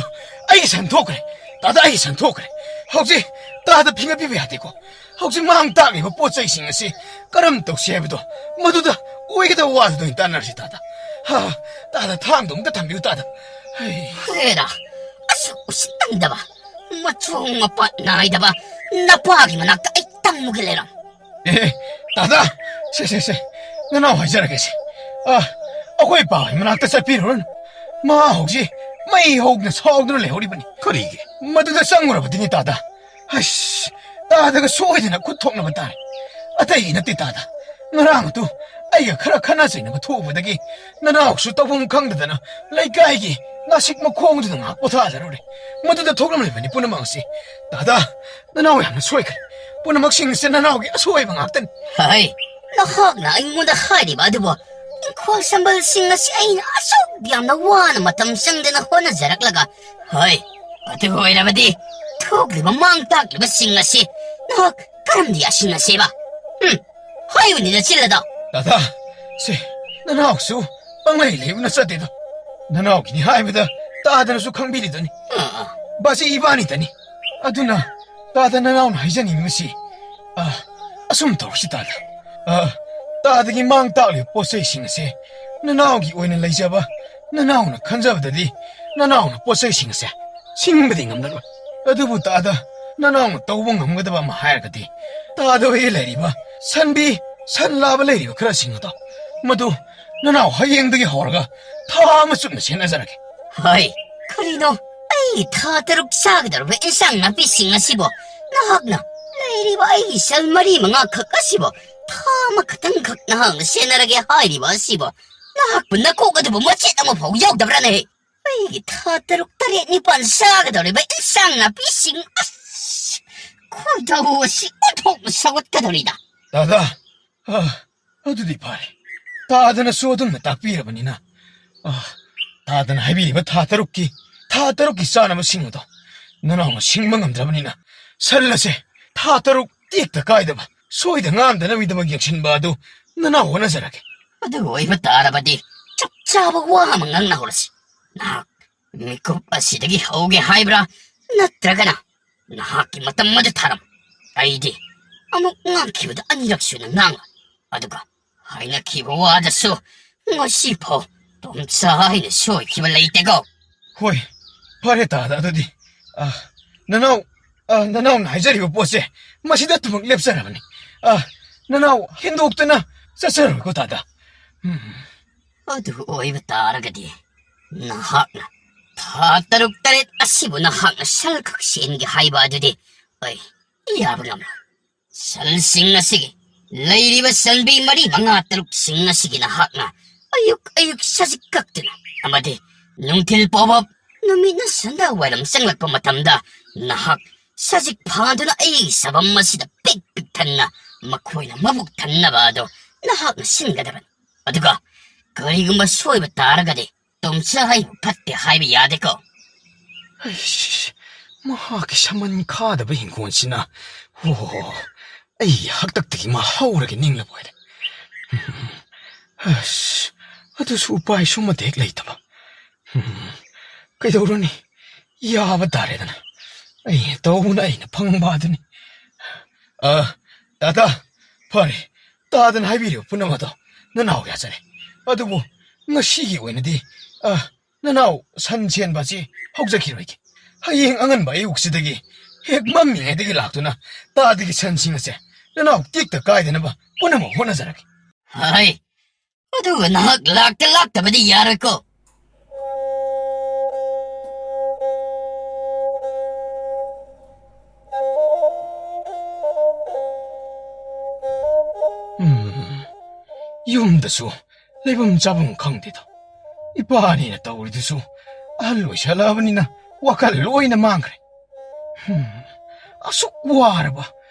ꯑꯩꯒꯤ ꯁꯟ ꯊꯣꯛꯈ꯭ꯔꯦ꯫ ꯇꯥꯗ, ꯑꯩꯒꯤ ꯁꯟ ꯊꯣꯛꯈ꯭ꯔꯦ꯫ ꯍꯧꯖꯤꯛ ꯇꯥꯗ ꯐꯤꯡꯒꯠꯄꯤꯕ ꯌꯥꯗꯦꯀꯣ꯫ ꯍꯧꯖꯤꯛ ꯃꯥꯡ ꯇꯥꯛꯂꯤꯕ ꯄꯣꯠ ꯆꯩꯁꯤꯡ ꯑꯁꯤ ꯀꯔꯝ ꯇꯧꯁꯤ ꯍꯥꯏꯕꯗꯣ, ꯃꯗꯨꯗ ꯑꯣꯏꯒꯗꯕ ꯋꯥꯗꯨꯗ ꯑꯣꯏꯅ ꯇꯥꯟꯅꯔꯁꯤ, ꯇꯥꯗ꯫ ꯍꯥ, ꯇꯥꯗ, ꯊꯥꯡꯗꯣ ꯑꯃꯨꯛꯇ ꯊꯝꯕꯤꯌꯨ, ꯇꯥꯗ꯫ ꯍꯩ꯫ ꯍꯦꯔꯥ, ꯑꯁꯨꯛ ꯎꯁꯤꯠꯇꯝꯗꯕ, ꯃꯆꯣꯡ ꯃꯄꯥ ꯅꯥꯏꯗꯕ ꯅꯄꯥꯒꯤ ꯃꯅꯥꯛꯇ ꯑꯩ ꯇꯝꯃꯨꯒꯦ ꯂꯩꯔꯝ꯫ ꯑꯦ, ꯇꯥꯗ, ꯁꯦ, ꯁꯦ, ꯁꯦ, ꯅꯅꯥꯎ ꯍꯥꯏꯖꯔꯒꯦꯁꯦ꯫ ꯑ, ꯑꯩꯈꯣꯏ ꯄꯥ ꯍꯣꯏ ꯃꯅꯥꯛꯇ ꯆꯠꯄꯤꯔꯨꯔꯅꯨ꯫ ꯃꯥ ꯍꯧꯖꯤꯛ ꯃꯩ ꯍꯧꯗꯅ ꯁꯥꯎꯗꯨꯅ ꯂꯩꯍꯧꯔꯤꯕꯅꯤ꯫ ꯀꯔꯤꯒꯤ? ꯃꯗꯨꯗ ꯆꯪꯉꯨꯔꯕꯗꯤꯅꯦ, ꯇꯥꯗ꯫ ꯑꯁ, ꯇꯥꯗꯒ ꯁꯣꯏꯗꯅ ꯈꯨꯠ ꯊꯣꯛꯅꯕ ꯇꯥꯔꯦ꯫ ꯑꯇꯩꯒꯤ ꯅꯠꯇꯦ, ꯇꯥꯗ꯫ ꯉꯔꯥꯡ ꯑꯗꯨ ꯑꯩꯒ ꯈꯔ ꯈꯠꯅ ꯆꯩꯅꯕ ꯊꯣꯛꯎꯕꯗꯒꯤ ꯅꯅꯥꯎꯁꯨ ꯇꯧꯐꯝ ꯈꯪꯗꯗꯅ ꯂꯩꯀꯥꯏꯒꯤ ꯅꯥꯁꯤꯛ ꯃꯈꯣꯡꯗꯨꯗ ꯉꯥꯏꯍꯥꯛ ꯄꯣꯊꯥꯖꯔꯨꯔꯦ꯫ ꯃꯗꯨꯗ ꯊꯣꯛꯂꯝꯂꯤꯕꯅꯤ ꯄꯨꯝꯅꯃꯛꯁꯤ꯫ ꯇꯥꯗ, ꯅꯅꯥꯎ ꯌꯥꯝꯅ ꯁꯣꯏꯈ꯭ꯔꯦ꯫ ꯄꯨꯝꯅꯃꯛꯁꯤꯡ ꯑꯁꯤ ꯅꯅꯥꯎꯒꯤ ꯑꯁꯣꯏꯕ ꯉꯥꯛꯇꯅꯤ꯫ ꯍꯩ, ꯅꯍꯥꯛꯅ ꯑꯩꯉꯣꯟꯗ ꯍꯥꯏꯔꯤꯕ ꯑꯗꯨꯕꯨ ꯏꯪꯈꯣꯜ ꯁꯝꯕꯜꯁꯤꯡ ꯑꯁꯤ ꯑꯩꯅ ꯑꯁꯨꯛ ꯌꯥꯝꯅ ꯋꯥꯅ ꯃꯇꯝ ꯆꯪꯗꯅ ꯍꯣꯠꯅꯖꯔꯛꯂꯒ, ꯍꯣꯏ, ꯑꯗꯨ ꯑꯣꯏꯔꯕꯗꯤ ꯊꯣꯛꯂꯤꯕ ꯃꯥꯡ ꯇꯥꯛꯂꯤꯕꯁꯤꯡ ꯑꯁꯤ ꯅꯍꯥꯛ ꯀꯔꯝꯅ ꯌꯥꯁꯤꯟꯅꯁꯦꯕ? ꯎꯝ, ꯍꯥꯏꯌꯨꯅꯦ ꯅꯆꯤꯜ ꯑꯗꯣ꯫ ꯇꯥꯗꯥ, ꯁꯦ, ꯅꯅꯥꯎꯁꯨ ꯄꯪꯂꯩ ꯂꯩꯕꯅ ꯆꯠꯇꯦꯗꯣ꯫ ꯅꯅꯥꯎꯒꯤꯅꯤ ꯍꯥꯏꯕꯗ ꯇꯥꯗꯅꯁꯨ ꯈꯪꯕꯤꯔꯤꯗꯨꯅꯤ꯫ ꯑꯥ, ꯑꯥ꯫ ꯕꯥꯖꯤ ꯏꯕꯥꯅꯤꯗꯅꯤ꯫ ꯑꯗꯨꯅ ꯇꯥꯗ ꯅꯅꯥꯎꯅ ꯍꯥꯏꯖꯅꯤꯡꯕꯁꯤ, ꯑ, ꯑꯁꯨꯝ ꯇꯧꯔꯁꯤ ꯇꯥꯗ꯫ ꯑ, ꯇꯥꯗꯒꯤ ꯃꯥꯡ ꯇꯥꯛꯂꯤꯕ ꯄꯣꯠ ꯆꯩꯁꯤꯡ ꯑꯁꯦ ꯅꯅꯥꯎꯒꯤ ꯑꯣꯏꯅ ꯂꯩꯖꯕ, ꯅꯅꯥꯎꯅ ꯈꯟꯖꯕꯗꯗꯤ ꯅꯅꯥꯎꯅ ꯄꯣꯠ ꯆꯩꯁꯤꯡ ꯑꯁꯦ ꯁꯤꯡꯕꯗꯤ ꯉꯝꯂꯔꯣꯏ꯫ ꯑꯗꯨꯕꯨ ꯇꯥꯗ, ꯅꯅꯥꯎꯅ ꯇꯧꯕ ꯉꯝꯒꯗꯕ ꯑꯃ ꯍꯥꯏꯔꯒꯗꯤ, ꯇꯥꯗ ꯍꯣꯏꯒꯤ ꯂꯩꯔꯤꯕ ꯁꯟꯕꯤ, ꯁꯟ ꯂꯥꯕ ꯂꯩꯔꯤꯕ ꯈꯔꯁꯤꯡ ꯑꯗꯣ, ꯃꯗꯨ ꯅꯅꯥꯎ ꯍꯌꯦꯡꯗꯒꯤ ꯍꯧꯔꯒ ꯊꯥ ꯑꯃ ꯆꯨꯞꯅ ꯁꯦꯟꯅꯖꯔꯒꯦ꯫ ꯍꯣꯏ, ꯀꯔꯤꯅꯣ? ꯑꯩ ꯊꯥ ꯇꯔꯨꯛ ꯆꯥꯒꯗꯧꯔꯤꯕ ꯏꯟꯁꯥꯡ ꯅꯥꯄꯤꯁꯤꯡ ꯑꯁꯤꯕꯨ ꯅꯍꯥꯛꯅ ꯂꯩꯔꯤꯕ ꯑꯩꯒꯤ ꯁꯟ ꯃꯔꯤ ꯃꯉꯥ ꯈꯛ ꯑꯁꯤꯕꯨ ꯊꯥ ꯑꯃꯈꯛꯇꯪꯈꯛ ꯅꯍꯥꯛꯅ ꯁꯦꯟꯅꯔꯒꯦ ꯍꯥꯏꯔꯤꯕ ꯑꯁꯤꯕꯨ ꯅꯍꯥꯛꯄꯨ ꯅꯀꯣꯛ ꯑꯗꯨꯕꯨ ꯃꯆꯦꯠ ꯑꯃꯐꯥꯎ ꯌꯥꯎꯗꯕ꯭ꯔꯥꯅꯦ? ꯑꯩꯒꯤ ꯊꯥ ꯇꯔꯨꯛ ꯇꯔꯦꯠ ꯅꯤꯄꯥꯜ ꯆꯥꯒꯗꯧꯔꯤꯕ ꯏꯟꯁꯥꯡ ꯅꯥꯄꯤꯁꯤꯡ ꯑꯁ, ꯈꯣꯏꯗꯧ ꯑꯁꯤ ꯑꯣꯟꯊꯣꯛꯅ ꯁꯧꯒꯠꯀꯗꯧꯔꯤꯗ꯫ ꯗꯥꯗꯥ, ꯑ, ꯑꯗꯨꯗꯤ ꯐꯔꯦ꯫ ꯇꯥꯗꯅꯁꯨ ꯑꯗꯨꯝꯅ ꯇꯥꯛꯄꯤꯔꯕꯅꯤꯅ, ꯑ, ꯇꯥꯗꯅ ꯍꯥꯏꯕꯤꯔꯤꯕ ꯊꯥ ꯇꯔꯨꯛꯀꯤ, ꯊꯥ ꯇꯔꯨꯛꯀꯤ ꯆꯥꯅꯕꯁꯤꯡ ꯑꯗꯣ ꯅꯅꯥꯎꯅ ꯁꯤꯡꯕ ꯉꯝꯗ꯭ꯔꯕꯅꯤꯅ, ꯁꯟ ꯑꯁꯦ ꯊꯥ ꯇꯔꯨꯛ ꯇꯦꯛꯇ ꯀꯥꯏꯗꯕ, ꯁꯣꯏꯗ ꯉꯥꯝꯗꯅꯕꯒꯤꯗꯃꯛ ꯌꯦꯡꯁꯤꯟꯕ ꯑꯗꯨ ꯅꯅꯥꯎ ꯍꯣꯠꯅꯖꯔꯒꯦ꯫ ꯑꯗꯨ ꯑꯣꯏꯕ ꯇꯥꯔꯕꯗꯤ ꯆꯞ ꯆꯥꯕ ꯋꯥ ꯑꯃ ꯉꯥꯡꯅꯍꯧꯔꯁꯤ꯫ ꯅꯍꯥꯛ ꯃꯤꯀꯨꯞ ꯑꯁꯤꯗꯒꯤ ꯍꯧꯒꯦ ꯍꯥꯏꯕ꯭ꯔꯥ? ꯅꯠꯇ꯭ꯔꯒꯅ ꯅꯍꯥꯛꯀꯤ ꯃꯇꯝ ꯑꯗꯨ ꯊꯥꯔꯝꯃꯨ꯫ ꯑꯩꯗꯤ ꯑꯃꯨꯛ ꯉꯥꯡꯈꯤꯕꯗ ꯑꯅꯤꯔꯛ ꯁꯨꯅ ꯉꯥꯡꯂꯣꯏ꯫ ꯑꯗꯨꯒ ꯍꯥꯏꯅꯈꯤꯕ ꯋꯥꯗꯁꯨ ꯉꯁꯤꯐꯥꯎ ꯇꯣꯝꯆꯥ ꯍꯥꯏꯅ ꯁꯣꯏꯈꯤꯕ ꯂꯩꯇꯦꯀꯣ꯫ ꯍꯣꯏ, ꯐꯔꯦ ꯇꯥꯗ, ꯑꯗꯨꯗꯤ, ꯑ, ꯅꯅꯥꯎ, ꯑ, ꯅꯅꯥꯎꯅ ꯍꯥꯏꯖꯔꯤꯕ ꯄꯣꯠꯁꯦ ꯃꯁꯤꯗ ꯑꯗꯨꯃꯛ ꯂꯦꯞꯆꯔꯕꯅꯤ꯫ ꯑ, ꯅꯅꯥꯎ ꯍꯦꯟꯗꯣꯛꯇꯅ ꯆꯠꯆꯔꯣꯏꯀꯣ ꯇꯥꯗ꯫ ꯎꯝ꯫ ꯑꯗꯨ ꯑꯣꯏꯕ ꯇꯥꯔꯒꯗꯤ ꯅꯍꯥꯛꯅ ꯊꯥ ꯇꯔꯨꯛ ꯇꯔꯦꯠ ꯑꯁꯤꯕꯨ ꯅꯍꯥꯛꯅ ꯁꯟ ꯈꯛ ꯁꯦꯟꯒꯦ ꯍꯥꯏꯕ ꯑꯗꯨꯗꯤ ꯑꯩ ꯌꯥꯕ ꯉꯝꯂꯣꯏ꯫ ꯁꯟꯁꯤꯡ ꯑꯁꯤꯒꯤ, ꯂꯩꯔꯤꯕ ꯁꯟꯕꯤ ꯃꯔꯤ ꯃꯉꯥ ꯇꯔꯨꯛꯁꯤꯡ ꯑꯁꯤꯒꯤ ꯅꯍꯥꯛꯅ ꯑꯌꯨꯛ ꯑꯌꯨꯛ ꯁꯖꯤꯛ ꯀꯛꯇꯨꯅ ꯑꯃꯗꯤ ꯅꯨꯡꯊꯤꯜ ꯄꯣꯕꯞ ꯅꯨꯃꯤꯠꯅ ꯁꯟꯗꯥ ꯋꯥꯏꯔꯝ ꯆꯪꯂꯛꯄ ꯃꯇꯝꯗ ꯅꯍꯥꯛ ꯁꯖꯤꯛ ꯐꯥꯗꯨꯅ ꯑꯩꯒꯤ ꯁꯥꯐꯝ ꯑꯁꯤꯗ ꯄꯤꯛ ꯄꯤꯛ ꯊꯟꯅ ꯃꯈꯣꯏꯅ ꯃꯕꯨꯛ ꯊꯟꯅꯕ ꯑꯗꯨ ꯅꯍꯥꯛꯅ ꯁꯤꯟꯒꯗꯕꯅꯤ꯫ ꯑꯗꯨꯒ ꯀꯔꯤꯒꯨꯝꯕ ꯁꯣꯏꯕ ꯇꯥꯔꯒꯗꯤ ꯇꯣꯝꯆꯥ ꯑꯩꯕꯨ ꯐꯠꯇꯦ ꯍꯥꯏꯕ ꯌꯥꯗꯦꯀꯣ꯫ ꯑꯩꯁ, ꯃꯍꯥꯛꯀꯤ ꯁꯃꯟ ꯈꯥꯗꯕ ꯍꯤꯡꯈꯣꯜꯁꯤꯅ, ꯑꯣ, ꯑꯩ ꯍꯥꯛꯇꯛꯇꯒꯤ ꯃꯥ ꯍꯧꯔꯒ ꯅꯤꯡꯂꯕ ꯑꯣꯏꯔꯦ꯫ ꯑꯁ, ꯑꯗꯨꯁꯨ ꯎꯄꯥꯏꯁꯨ ꯑꯃꯠꯇ ꯍꯦꯛ ꯂꯩꯇꯕ꯫ ꯀꯩꯗꯧꯔꯨꯅꯤ? ꯌꯥꯕ ꯇꯥꯔꯦꯗꯅ꯫ ꯑꯩꯅ ꯇꯧꯕꯅ ꯑꯩꯅ ꯐꯪꯕ ꯑꯗꯨꯅꯤ꯫ ꯑ, ꯇꯥꯇꯥ, ꯐꯔꯦ꯫ ꯇꯥꯗꯅ ꯍꯥꯏꯕꯤꯔꯤꯕ ꯄꯨꯝꯅꯃꯛꯇꯣ ꯅꯅꯥꯎ ꯌꯥꯖꯔꯦ꯫ ꯑꯗꯨꯕꯨ ꯉꯁꯤꯒꯤ ꯑꯣꯏꯅꯗꯤ, ꯑ, ꯅꯅꯥꯎ ꯁꯟ ꯁꯦꯟꯕ ꯑꯁꯤ ꯍꯧꯖꯈꯤꯔꯣꯏꯒꯦ꯫ ꯍꯌꯦꯡ ꯑꯉꯟꯕ ꯑꯌꯨꯛꯁꯤꯗꯒꯤ ꯍꯦꯛ ꯃꯝꯃꯤꯉꯩꯗꯒꯤ ꯂꯥꯛꯇꯨꯅ ꯇꯥꯗꯒꯤ ꯁꯟꯁꯤꯡ ꯑꯁꯦ ꯅꯅꯥꯎ ꯇꯦꯛꯇ ꯀꯥꯏꯗꯅꯕ ꯄꯨꯝꯅꯃꯛ ꯍꯣꯠꯅꯖꯔꯒꯦ꯫ ꯍꯣꯏ, ꯑꯗꯨꯒ ꯅꯍꯥꯛ ꯂꯥꯛꯇ ꯂꯥꯛꯇꯕꯗꯤ ꯌꯥꯔꯣꯏꯀꯣ꯫ ꯎꯝ, ꯌꯨꯝꯗꯁꯨ ꯂꯩꯐꯝ ꯆꯥꯐꯝ ꯈꯪꯗꯦꯗꯣ꯫ ꯏꯄꯥꯅꯤꯅ ꯇꯧꯔꯤꯗꯨꯁꯨ ꯑꯍꯜ ꯑꯣꯏꯁꯜꯂꯛꯑꯕꯅꯤꯅ ꯋꯥꯈꯜ ꯂꯣꯏꯅ ꯃꯥꯡꯈ꯭ꯔꯦ꯫ ꯍꯝ, ꯑꯁꯨꯛ ꯋꯥꯔꯕ,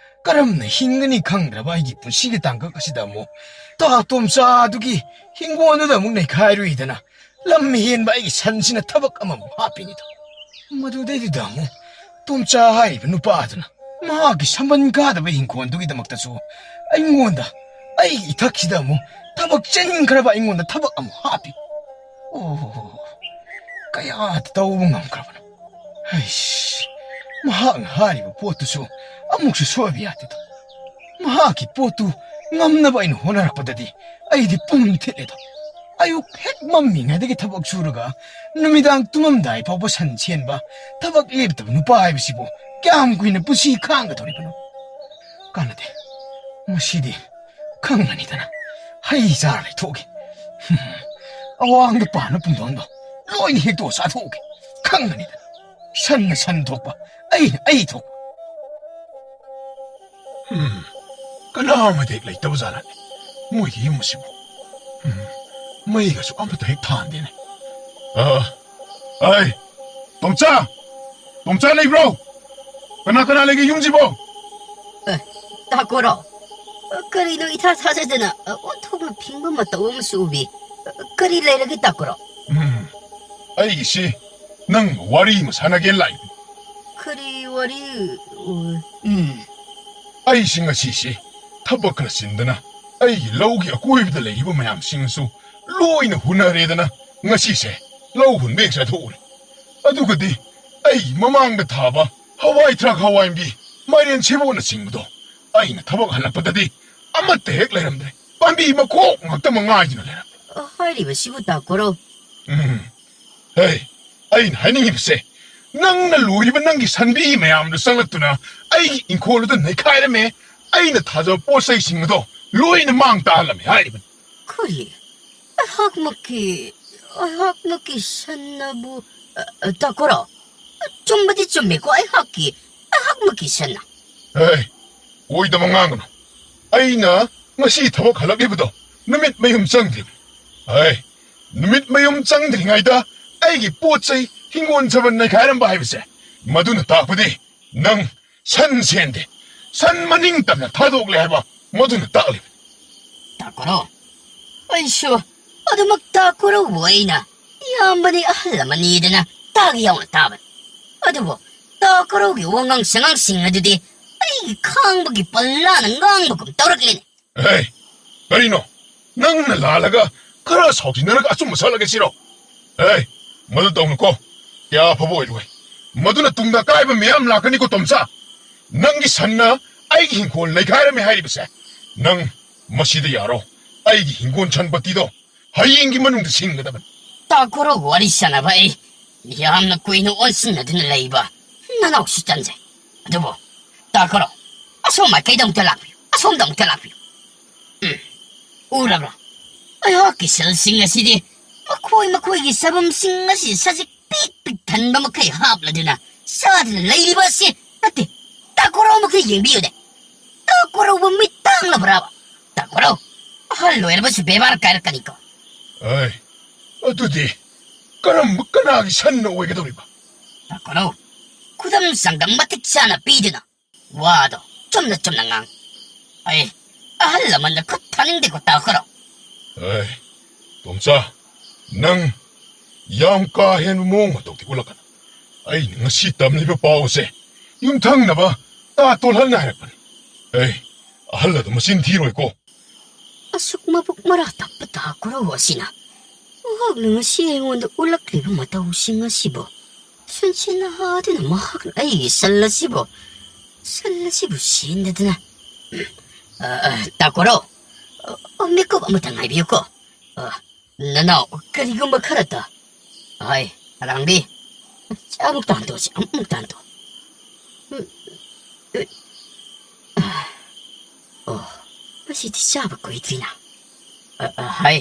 ꯀꯔꯝꯅ ꯍꯤꯡꯒꯅꯤ ꯈꯪꯗ꯭ꯔꯕ ꯑꯩꯒꯤ ꯄꯨꯟꯁꯤꯒꯤ ꯇꯥꯡꯀꯛ ꯑꯁꯤꯗ ꯑꯃꯨꯛ ꯇꯥ ꯇꯣꯝꯆꯥꯗꯨꯒꯤ ꯍꯤꯡꯒꯣꯜꯗꯨꯗ ꯑꯃꯨꯛ ꯅꯩꯈꯥꯏꯔꯨꯏꯗꯅ ꯂꯝ ꯍꯦꯟꯕ ꯑꯩꯒꯤ ꯁꯟꯁꯤꯅ ꯊꯕꯛ ꯑꯃꯃꯨꯛ ꯍꯥꯞꯄꯤꯅꯤꯗꯣ꯫ ꯃꯗꯨꯗꯩꯗꯨꯗ ꯑꯃꯨꯛ ꯇꯣꯝꯆꯥ ꯍꯥꯏꯔꯤꯕ ꯅꯨꯄꯥꯗꯨꯅ ꯃꯍꯥꯛꯀꯤ ꯁꯝꯕꯟ ꯀꯥꯗꯕ ꯍꯤꯡꯈꯣꯜꯗꯨꯒꯤꯗꯃꯛꯇꯁꯨ ꯑꯩꯉꯣꯟꯗ, ꯑꯩꯒꯤ ꯏꯊꯛꯁꯤꯗ ꯑꯃꯨꯛ ꯊꯕꯛ ꯆꯦꯟꯈ꯭ꯔꯕ ꯑꯩꯉꯣꯟꯗ ꯊꯕꯛ ꯑꯃꯨꯛ ꯍꯥꯞꯄꯤ꯫ ꯑꯣ, ꯀꯌꯥꯗ ꯇꯧꯕ ꯉꯝꯈ꯭ꯔꯕꯅꯣ? ꯍꯩꯁ, ꯃꯍꯥꯛꯅ ꯍꯥꯏꯔꯤꯕ ꯄꯣꯠꯇꯨꯁꯨ ꯑꯃꯨꯛꯁꯨ ꯁꯣꯏꯕ ꯌꯥꯗꯦꯗꯣ꯫ ꯃꯍꯥꯛꯀꯤ ꯄꯣꯠꯇꯨ ꯉꯝꯅꯕ ꯑꯩꯅ ꯍꯣꯠꯅꯔꯛꯄꯗꯗꯤ ꯑꯩꯗꯤ ꯄꯨꯝ ꯊꯤꯠꯂꯦꯗꯣ꯫ ꯑꯌꯨꯛ ꯍꯦꯛ ꯃꯝꯃꯤꯉꯩꯗꯒꯤ ꯊꯕꯛ ꯁꯨꯔꯒ ꯅꯨꯃꯤꯗꯥꯡ ꯇꯨꯝꯃꯝꯗꯥꯏ ꯐꯥꯎꯕ ꯁꯟ ꯁꯦꯟꯕ, ꯊꯕꯛ ꯂꯦꯞꯇꯕ ꯅꯨꯄꯥ ꯍꯥꯏꯕꯁꯤꯕꯨ ꯀꯌꯥꯝ ꯀꯨꯏꯅ ꯄꯨꯟꯁꯤ ꯈꯥꯡꯒꯗꯧꯔꯤꯕꯅꯣ? ꯀꯥꯟꯅꯗꯦ꯫ ꯃꯁꯤꯗꯤ ꯈꯪꯉꯅꯤꯗꯅ꯫ ꯍꯩ ꯆꯥꯔ ꯂꯩꯊꯣꯛꯑꯒꯦ꯫ ꯍꯨꯝ꯫ ꯑꯋꯥꯡꯗ ꯄꯥꯟꯕ ꯄꯨꯡꯗꯣꯟꯗꯣ ꯂꯣꯏꯅ ꯍꯦꯛꯇꯣꯛꯑ ꯆꯥꯊꯣꯛꯑꯒꯦ꯫ ꯈꯪꯉꯅꯤꯗꯅ꯫ ꯁꯟꯅ ꯁꯟ ꯊꯣꯛꯄ, ꯑꯩꯅ ꯑꯩ ꯊꯣꯛꯄ꯫ ꯎꯝ, ꯀꯅꯥ ꯑꯃꯗꯤ ꯍꯦꯛ ꯂꯩꯇꯕ ꯖꯥꯠꯂꯅꯦ ꯃꯣꯏꯒꯤ ꯌꯨꯝ ꯑꯁꯤꯕꯨ? ꯎꯝ, ꯃꯩꯒꯁꯨ ꯑꯃꯠꯇ ꯍꯦꯛ ꯊꯥꯟꯗꯦꯅꯦ꯫ ꯑ, ꯑꯩ, ꯇꯣꯝꯆꯥ! ꯇꯣꯝꯆꯥ ꯂꯩꯕ꯭ꯔꯣ? ꯀꯅꯥ ꯀꯅꯥ ꯂꯩꯒꯦ ꯌꯨꯝꯁꯤꯕꯣ? ꯑꯦ, ꯇꯥꯀꯣꯔꯣ? ꯑ, ꯀꯔꯤꯅꯣ ꯏꯊꯥ ꯊꯥꯖꯗꯅ, ꯑ, ꯑꯣꯟꯊꯣꯛꯅ ꯐꯤꯡꯕ ꯃꯇꯧ ꯑꯃꯁꯨ ꯎꯕꯤ? ꯑ, ꯀꯔꯤ ꯂꯩꯔꯒꯦ, ꯇꯥꯀꯨꯔꯣ? ꯎꯝ, ꯑꯩꯒꯤꯁꯤ ꯅꯪ ꯋꯥꯔꯤ ꯑꯃ ꯁꯥꯟꯅꯒꯦ ꯂꯥꯛꯏ꯫ ꯀꯔꯤ ꯋꯥꯔꯤ? ꯑꯣ, ꯎꯝ꯫ ꯑꯩꯁꯤ ꯉꯁꯤꯁꯤ ꯊꯕꯛ ꯈꯔ ꯆꯤꯟꯗꯅ ꯑꯩꯒꯤ ꯂꯧꯒꯤ ꯑꯀꯣꯏꯕꯗ ꯂꯩꯔꯤꯕ ꯃꯌꯥꯝꯁꯤꯡꯁꯨ ꯂꯣꯏꯅ ꯍꯨꯟꯅꯔꯦꯗꯅ ꯉꯁꯤꯁꯦ ꯂꯧ ꯍꯨꯟꯕ ꯍꯦꯛ ꯆꯠꯊꯣꯛꯎꯔꯦ꯫ ꯑꯗꯨꯒꯗꯤ ꯑꯩꯒꯤ ꯃꯃꯥꯡꯗ ꯊꯥꯕ ꯍꯋꯥꯏ ꯊ꯭ꯔꯥꯛ, ꯍꯋꯥꯏꯟꯕꯤ, ꯃꯥꯏꯔꯦꯟ ꯁꯦꯕꯣꯠꯅꯆꯤꯡꯕꯗꯣ ꯑꯩꯅ ꯊꯕꯛ ꯍꯜꯂꯛꯄꯗꯗꯤ ꯑꯃꯠꯇ ꯍꯦꯛ ꯂꯩꯔꯝꯗ꯭ꯔꯦ꯫ ꯄꯥꯝꯕꯤ ꯃꯈꯣꯛ ꯉꯥꯛꯇ ꯃꯉꯥꯏꯗꯨꯅ ꯂꯩꯔꯝꯃꯦ꯫ ꯍꯥꯏꯔꯤꯕꯁꯤꯕꯨ, ꯇꯥꯀꯨꯔꯣ? ꯎꯝ꯫ ꯍꯦ, ꯑꯩꯅ ꯍꯥꯏꯅꯤꯡꯉꯤꯕꯁꯦ, ꯅꯪꯅ ꯂꯣꯏꯔꯤꯕ ꯅꯪꯒꯤ ꯁꯟꯕꯤ ꯃꯌꯥꯝꯗꯨ ꯆꯪꯂꯛꯇꯨꯅ ꯑꯩꯒꯤ ꯏꯪꯈꯣꯜꯗꯨꯗ ꯅꯩꯈꯥꯏꯔꯝꯃꯦ, ꯑꯩꯅ ꯊꯥꯖꯕ ꯄꯣꯠ ꯆꯩꯁꯤꯡ ꯑꯗꯣ ꯂꯣꯏꯅ ꯃꯥꯡ ꯇꯥꯍꯜꯂꯝꯃꯦ ꯍꯥꯏꯔꯤꯕꯅꯤ꯫ ꯀꯔꯤ? ꯑꯩꯍꯥꯛꯃꯛꯀꯤ, ꯑꯩꯍꯥꯛꯃꯛꯀꯤ ꯁꯟꯅꯕꯨ, ꯑ, ꯑ, ꯇꯥꯀꯨꯔꯣ? ꯆꯨꯝꯕꯗꯤ ꯆꯨꯝꯃꯤꯀꯣ, ꯑꯩꯍꯥꯛꯀꯤ, ꯑꯩꯍꯥꯛꯃꯛꯀꯤ ꯁꯟꯅ꯫ ꯍꯦ, ꯑꯣꯏꯗꯕ ꯉꯥꯡꯒꯅꯨ꯫ ꯑꯩꯅ ꯉꯁꯤ ꯊꯕꯛ ꯍꯜꯂꯛꯂꯤꯕꯗꯣ ꯅꯨꯃꯤꯠ ꯃꯌꯨꯝ ꯆꯪꯗ꯭ꯔꯤꯕꯅꯤ꯫ ꯍꯦ, ꯅꯨꯃꯤꯠ ꯃꯌꯨꯝ ꯆꯪꯗ꯭ꯔꯤꯉꯩꯗ ꯑꯩꯒꯤ ꯄꯣꯠ ꯆꯩ ꯍꯤꯡꯒꯣꯜ ꯁꯝꯕꯜ ꯅꯩꯈꯥꯏꯔꯝꯕ ꯍꯥꯏꯕꯁꯦ, ꯃꯗꯨꯅ ꯇꯥꯛꯄꯗꯤ ꯅꯪ ꯁꯟ ꯁꯦꯟꯗꯦ, ꯁꯟ ꯃꯅꯤꯡ ꯇꯝꯅ ꯊꯥꯗꯣꯛꯂꯦ ꯍꯥꯏꯕ ꯃꯗꯨꯅ ꯇꯥꯛꯂꯤꯕꯅꯤ꯫ ꯇꯥꯀꯨꯔꯣ, ꯑꯩꯁꯨ ꯑꯗꯨꯃꯛ ꯇꯥꯀꯨꯔꯣꯕꯨ ꯑꯩꯅ ꯏꯌꯥꯝꯕꯅꯤ, ꯑꯍꯜ ꯑꯃꯅꯤꯗꯅ ꯇꯥꯒꯦ ꯌꯥꯎꯅ ꯇꯥꯕꯅꯤ꯫ ꯑꯗꯨꯕꯨ ꯇꯥꯀꯨꯔꯣꯒꯤ ꯋꯥꯉꯥꯡ ꯁꯉꯥꯡꯁꯤꯡ ꯑꯗꯨꯗꯤ ꯑꯩꯒꯤ ꯈꯥꯡꯕꯒꯤ ꯄꯜꯂꯥꯅ ꯉꯥꯡꯕꯒꯨꯝ ꯇꯧꯔꯛꯂꯦꯅꯦ꯫ ꯍꯦ, ꯀꯔꯤꯅꯣ? ꯅꯪꯅ ꯂꯥꯜꯂꯒ ꯈꯔ ꯁꯥꯎꯊꯤꯅꯔꯒ ꯑꯆꯨꯝꯕ ꯁꯥꯠꯂꯒꯦ ꯁꯤꯔꯣ? ꯍꯦ, ꯃꯗꯨ ꯇꯧꯅꯨꯀꯣ꯫ ꯀꯌꯥ ꯑꯐꯕ ꯑꯣꯏꯔꯣꯏ꯫ ꯃꯗꯨꯅ ꯇꯨꯡꯗ ꯑꯀꯥꯏꯕ ꯃꯌꯥꯝ ꯂꯥꯛꯀꯅꯤꯀꯣ, ꯇꯣꯝꯆꯥ꯫ ꯅꯪꯒꯤ ꯁꯟꯅ ꯑꯩꯒꯤ ꯍꯤꯡꯈꯣꯜ ꯅꯩꯈꯥꯏꯔꯝꯃꯦ ꯍꯥꯏꯔꯤꯕꯁꯦ꯫ ꯅꯪ ꯃꯁꯤꯗ ꯌꯥꯔꯣ꯫ ꯑꯩꯒꯤ ꯍꯤꯡꯒꯣꯜ ꯁꯟꯄꯇꯤꯗꯣ ꯍꯌꯦꯡꯒꯤ ꯃꯅꯨꯡꯗ ꯁꯤꯟꯒꯗꯕꯅꯤ꯫ ꯇꯥꯀꯨꯔꯣꯒ ꯋꯥꯔꯤ ꯁꯥꯟꯅꯕ ꯑꯩ ꯌꯥꯝꯅ ꯀꯨꯏꯅ ꯑꯣꯟꯁꯤꯟꯅꯗꯨꯅ ꯂꯩꯕ ꯅꯅꯥꯎꯁꯨ ꯆꯟꯖꯩ꯫ ꯑꯗꯨꯕꯨ ꯇꯥꯀꯨꯔꯣ, ꯑꯁꯣꯝ ꯃꯥꯏꯀꯩꯗ ꯑꯃꯨꯛꯇ ꯂꯥꯛꯄꯤꯌꯨ, ꯑꯁꯣꯝꯗ ꯑꯃꯨꯛꯇ ꯂꯥꯛꯄꯤꯌꯨ꯫ ꯎꯝ, ꯎꯔꯕ꯭ꯔꯥ? ꯑꯩꯍꯥꯛꯀꯤ ꯁꯟꯁꯤꯡ ꯑꯁꯤꯗꯤ ꯃꯈꯣꯏ ꯃꯈꯣꯏꯒꯤ ꯆꯥꯐꯝꯁꯤꯡ ꯑꯁꯤ ꯁꯖꯤꯛ ꯄꯤꯛ ꯄꯤꯛ ꯊꯟꯕ ꯃꯈꯩ ꯍꯥꯞꯂꯗꯨꯅ ꯆꯥꯗꯨꯅ ꯂꯩꯔꯤꯕ ꯑꯁꯤ ꯅꯠꯇꯦ꯫ ꯇꯥꯀꯨꯔꯣ ꯃꯈꯩ ꯌꯦꯡꯕꯤꯌꯨꯅꯦ꯫ ꯇꯥꯀꯨꯔꯣꯕꯨ ꯃꯤꯠ ꯇꯥꯡꯂꯕ꯭ꯔꯥꯕ? ꯇꯥꯀꯨꯔꯣ, ꯑꯍꯜ ꯑꯣꯏꯔꯕꯁꯨ ꯕꯦꯕꯥꯔ ꯀꯥꯏꯔꯛꯀꯅꯤꯀꯣ꯫ ꯑꯦ, ꯑꯗꯨꯗꯤ ꯀꯔꯝꯕ ꯀꯅꯥꯒꯤ ꯁꯟꯅ ꯑꯣꯏꯒꯗꯧꯔꯤꯕ? ꯇꯥꯀꯨꯔꯣ, ꯈꯨꯗꯝ ꯆꯥꯡꯗꯝ ꯃꯇꯤꯛ ꯆꯥꯅ ꯄꯤꯗꯨꯅ ꯋꯥꯗꯣ ꯆꯨꯝꯅ ꯆꯨꯝꯅ ꯉꯥꯡ꯫ ꯑꯩ ꯑꯍꯜ ꯂꯃꯟꯗ ꯈꯨꯠ ꯊꯥꯅꯤꯡꯗꯦꯀꯣ, ꯇꯥꯀꯨꯔꯣ꯫ ꯑꯦ, ꯇꯣꯝꯆꯥ, ꯅꯪ ꯌꯥꯝ ꯀꯥ ꯍꯦꯟꯕ ꯃꯑꯣꯡ ꯃꯇꯧꯗꯤ ꯎꯠꯂꯛꯀꯅꯨ꯫ ꯑꯩꯅ ꯉꯁꯤ ꯇꯝꯂꯤꯕ ꯄꯥꯎ ꯑꯁꯦ ꯌꯨꯝꯊꯪꯅꯕ ꯇꯥ ꯇꯣꯜꯍꯟꯅ ꯍꯥꯏꯔꯛꯄꯅꯤ꯫ ꯑꯩ ꯑꯍꯜ ꯑꯗꯨ ꯃꯆꯤꯟ ꯊꯤꯔꯣꯏꯀꯣ꯫ ꯑꯁꯨꯛ ꯃꯕꯨꯛ ꯃꯔꯥ ꯇꯞꯄ ꯇꯥ ꯀꯣꯔꯧ ꯑꯁꯤꯅ ꯃꯍꯥꯛꯅ ꯉꯁꯤ ꯑꯩꯉꯣꯟꯗ ꯎꯠꯂꯛꯂꯤꯕ ꯃꯇꯧꯁꯤꯡ ꯑꯁꯤꯕꯨ ꯁꯟꯁꯦ ꯅꯍꯥꯗꯨꯅ ꯃꯍꯥꯛꯅ ꯑꯩꯒꯤ ꯁꯟ ꯑꯁꯤꯕꯨ, ꯁꯟ ꯑꯁꯤꯕꯨ ꯁꯦꯟꯗꯗꯅ꯫ ꯎꯝ, ꯑ, ꯑ, ꯇꯥ ꯀꯣꯔꯧ, ꯑ, ꯑ, ꯃꯤꯀꯨꯞ ꯑꯃꯇ ꯉꯥꯏꯕꯤꯌꯨꯀꯣ꯫ ꯑ, ꯅꯅꯥꯎ, ꯀꯔꯤꯒꯨꯝꯕ ꯈꯔꯇ꯫ ꯍꯥꯏ, ꯑꯔꯥꯡꯕꯤ, ꯑꯃꯨꯛ ꯇꯥꯟꯊꯣꯛꯁꯤ, ꯑꯃꯨꯛ ꯇꯥꯟꯊꯣꯛ꯫ ꯎꯝ, ꯎꯝ, ꯑ, ꯑꯣ, ꯃꯁꯤꯗꯤ ꯆꯥꯕ ꯀꯨꯏꯗ꯭ꯔꯤꯅ꯫ ꯑ, ꯑ, ꯍꯥꯏ,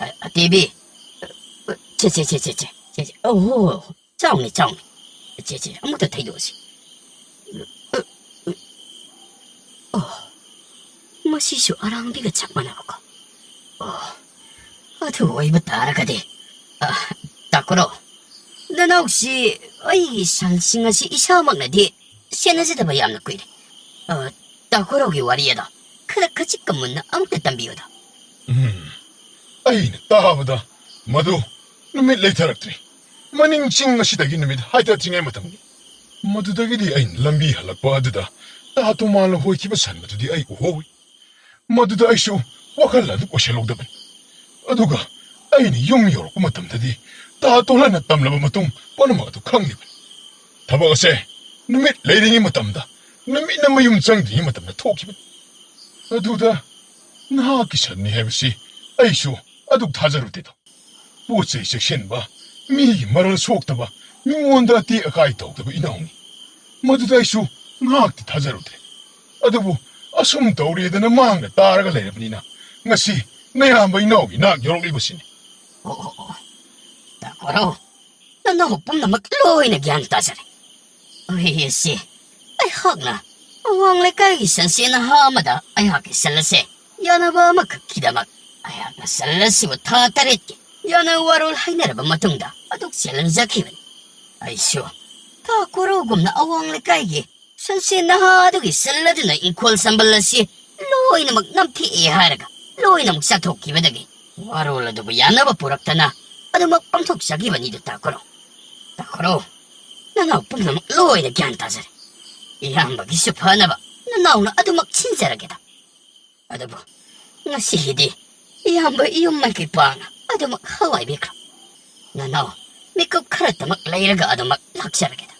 ꯑ, ꯑꯇꯦꯕꯤ, ꯑ, ꯑ, ꯆꯦ, ꯆꯦ, ꯆꯦ, ꯆꯦ, ꯆꯦ, ꯆꯦ, ꯆꯦ, ꯑꯣ, ꯍꯣ, ꯍꯣ, ꯆꯥꯎꯅꯦ, ꯆꯥꯎꯅꯦ꯫ ꯆꯦ, ꯆꯦ, ꯑꯃꯨꯛꯇ ꯊꯩꯗꯣꯛꯑꯁꯤ꯫ ꯑꯣ, ꯃꯁꯤꯁꯨ ꯑꯔꯥꯡꯕꯤꯒ ꯆꯞ ꯃꯥꯟꯅꯕꯀꯣ꯫ ꯑꯣ, ꯑꯗꯨ ꯑꯣꯏꯕ ꯇꯥꯔꯒꯗꯤ, ꯑ, ꯇꯥꯀꯨꯔꯣ, ꯅꯅꯥꯎꯁꯤ ꯑꯩꯒꯤ ꯁꯟꯁꯤꯡ ꯑꯁꯤ ꯏꯁꯥꯃꯛꯅꯗꯤ ꯁꯦꯟꯅꯖꯗꯕ ꯌꯥꯝꯅ ꯀꯨꯏꯔꯦ꯫ ꯑ, ꯇꯥꯀꯨꯔꯣꯒꯤ ꯋꯥꯔꯤ ꯑꯗꯣ ꯈꯔ ꯈꯖꯤꯛꯀ ꯃꯨꯟꯅ ꯑꯃꯨꯛꯇ ꯇꯝꯕꯤꯌꯨꯗ꯫ ꯎꯝ, ꯑꯩꯅ ꯇꯥꯕꯗ ꯃꯗꯨ ꯅꯨꯃꯤꯠ ꯂꯩꯊꯔꯛꯇ꯭ꯔꯤ꯫ ꯃꯅꯤꯡ ꯆꯤꯡ ꯑꯁꯤꯗꯒꯤ ꯅꯨꯃꯤꯠ ꯍꯥꯏꯊꯗ꯭ꯔꯤꯉꯩ ꯃꯇꯝꯅꯤ꯫ ꯃꯗꯨꯗꯒꯤꯗꯤ ꯑꯩꯅ ꯂꯝꯕꯤ ꯍꯜꯂꯛꯄ ꯑꯗꯨꯗ ꯇꯥ ꯇꯣꯃꯥꯅ ꯍꯣꯏꯈꯤꯕ ꯁꯟ ꯑꯗꯨꯗꯤ ꯑꯩ ꯎꯍꯧꯏ꯫ ꯃꯗꯨꯗ ꯑꯩꯁꯨ ꯋꯥꯈꯜ ꯑꯗꯨ ꯑꯣꯏꯁꯜꯍꯧꯗꯕꯅꯤ꯫ ꯑꯗꯨꯒ ꯑꯩꯅ ꯌꯨꯝ ꯌꯧꯔꯛꯄ ꯃꯇꯝꯗꯗꯤ ꯇꯥ ꯇꯣꯂꯥꯅ ꯇꯝꯂꯕ ꯃꯇꯨꯡ ꯄꯨꯝꯅꯃꯛ ꯑꯗꯨ ꯈꯪꯂꯤꯕꯅꯤ꯫ ꯊꯕꯛ ꯑꯁꯦ ꯅꯨꯃꯤꯠ ꯂꯩꯔꯤꯉꯩ ꯃꯇꯝꯗ, ꯅꯨꯃꯤꯠꯅ ꯃꯌꯨꯝ ꯆꯪꯗ꯭ꯔꯤꯉꯩ ꯃꯇꯝꯗ ꯊꯣꯛꯈꯤꯕꯅꯤ꯫ ꯑꯗꯨꯗ ꯅꯍꯥꯛꯀꯤ ꯁꯟꯅꯤ ꯍꯥꯏꯕꯁꯤ ꯑꯩꯁꯨ ꯑꯗꯨꯛ ꯊꯥꯖꯔꯨꯗꯦꯗꯣ꯫ ꯄꯣꯠ ꯆꯩ ꯆꯦꯛꯁꯤꯟꯕ, ꯃꯤꯒꯤ ꯃꯔꯜ ꯁꯣꯛꯇꯕ, ꯃꯤꯉꯣꯟꯗ ꯑꯇꯦꯛ ꯑꯀꯥꯏ ꯇꯧꯗꯕ ꯏꯅꯥꯎꯅꯤ꯫ ꯃꯗꯨꯗ ꯑꯩꯁꯨ ꯉꯥꯏꯍꯥꯛꯇꯤ ꯊꯥꯖꯔꯨꯗ꯭ꯔꯦ꯫ ꯑꯗꯨꯕꯨ ꯑꯁꯨꯝ ꯇꯧꯔꯦꯗꯅ ꯃꯥꯡꯗ ꯇꯥꯔꯒ ꯂꯩꯔꯕꯅꯤꯅ ꯉꯁꯤ ꯅꯌꯥꯝꯕ ꯏꯅꯥꯎꯒꯤ ꯅꯥꯛ ꯌꯧꯔꯛꯂꯤꯕꯁꯤꯅꯤ꯫ ꯑꯣ, ꯑꯣ, ꯑꯣ꯫ ꯇꯥꯀꯣꯔꯣ, ꯅꯅꯥꯎ ꯄꯨꯝꯅꯃꯛ ꯂꯣꯏꯅ ꯒ꯭ꯌꯥꯟ ꯇꯥꯖꯔꯦ꯫ ꯑꯩꯁꯦ, ꯑꯩꯍꯥꯛꯅ ꯑꯋꯥꯡ ꯂꯩꯀꯥꯏꯒꯤ ꯁꯟꯁꯦ ꯅꯍꯥ ꯑꯃꯗ ꯑꯩꯍꯥꯛꯀꯤ ꯁꯟ ꯑꯁꯦ ꯌꯥꯅꯕ ꯑꯃꯈꯛꯀꯤꯗꯃꯛ ꯑꯩꯍꯥꯛꯅ ꯁꯟ ꯑꯁꯤꯕꯨ ꯊꯥ ꯇꯔꯦꯠꯀꯤ ꯌꯥꯅ ꯋꯥꯔꯣꯜ ꯍꯥꯏꯅꯔꯕ ꯃꯇꯨꯡꯗ ꯑꯗꯨꯛ ꯆꯦꯜꯍꯟꯖꯈꯤꯕꯅꯤ꯫ ꯑꯩꯁꯨ ꯇꯥꯀꯣꯔꯣꯒꯨꯝꯅ ꯑꯋꯥꯡ ꯂꯩꯀꯥꯏꯒꯤ ꯁꯟꯁꯦ ꯅꯍꯥ ꯑꯗꯨꯒꯤ ꯁꯟ ꯑꯗꯨꯅ ꯏꯪꯈꯣꯜ ꯁꯝꯕꯜ ꯑꯁꯤ ꯂꯣꯏꯅꯃꯛ ꯅꯝꯊꯦꯛꯑꯦ ꯍꯥꯏꯔꯒ ꯂꯣꯏꯅꯃꯛ ꯆꯥꯊꯣꯛꯈꯤꯕꯗꯒꯤ ꯋꯥꯔꯣꯜ ꯑꯗꯨꯕꯨ ꯌꯥꯅꯕ ꯄꯨꯔꯛꯇꯅ ꯑꯗꯨꯃꯛ ꯄꯥꯡꯊꯣꯛꯆꯈꯤꯕꯅꯤꯗꯨ ꯇꯥꯈꯨꯔꯣ꯫ ꯇꯥꯈꯨꯔꯣ, ꯅꯅꯥꯎ ꯄꯨꯝꯅꯃꯛ ꯂꯣꯏꯅ ꯒ꯭ꯌꯥꯟ ꯇꯥꯖꯔꯦ꯫ ꯏꯌꯥꯝꯕꯒꯤꯁꯨ ꯐꯅꯕ ꯅꯅꯥꯎꯅ ꯑꯗꯨꯃꯛ ꯁꯤꯟꯖꯔꯒꯦꯗ꯫ ꯑꯗꯨꯕꯨ ꯉꯁꯤꯒꯤꯗꯤ ꯏꯌꯥꯝꯕ ꯏꯌꯨꯝ ꯃꯥꯏꯀꯩ ꯄꯥꯛꯅ ꯑꯗꯨꯃꯛ ꯍꯋꯥꯏꯕꯤꯈ꯭ꯔꯣ꯫ ꯅꯅꯥꯎ ꯃꯤꯀꯨꯞ ꯈꯔꯇꯃꯛ ꯂꯩꯔꯒ ꯑꯗꯨꯃꯛ ꯂꯥꯛꯆꯔꯒꯦꯗ꯫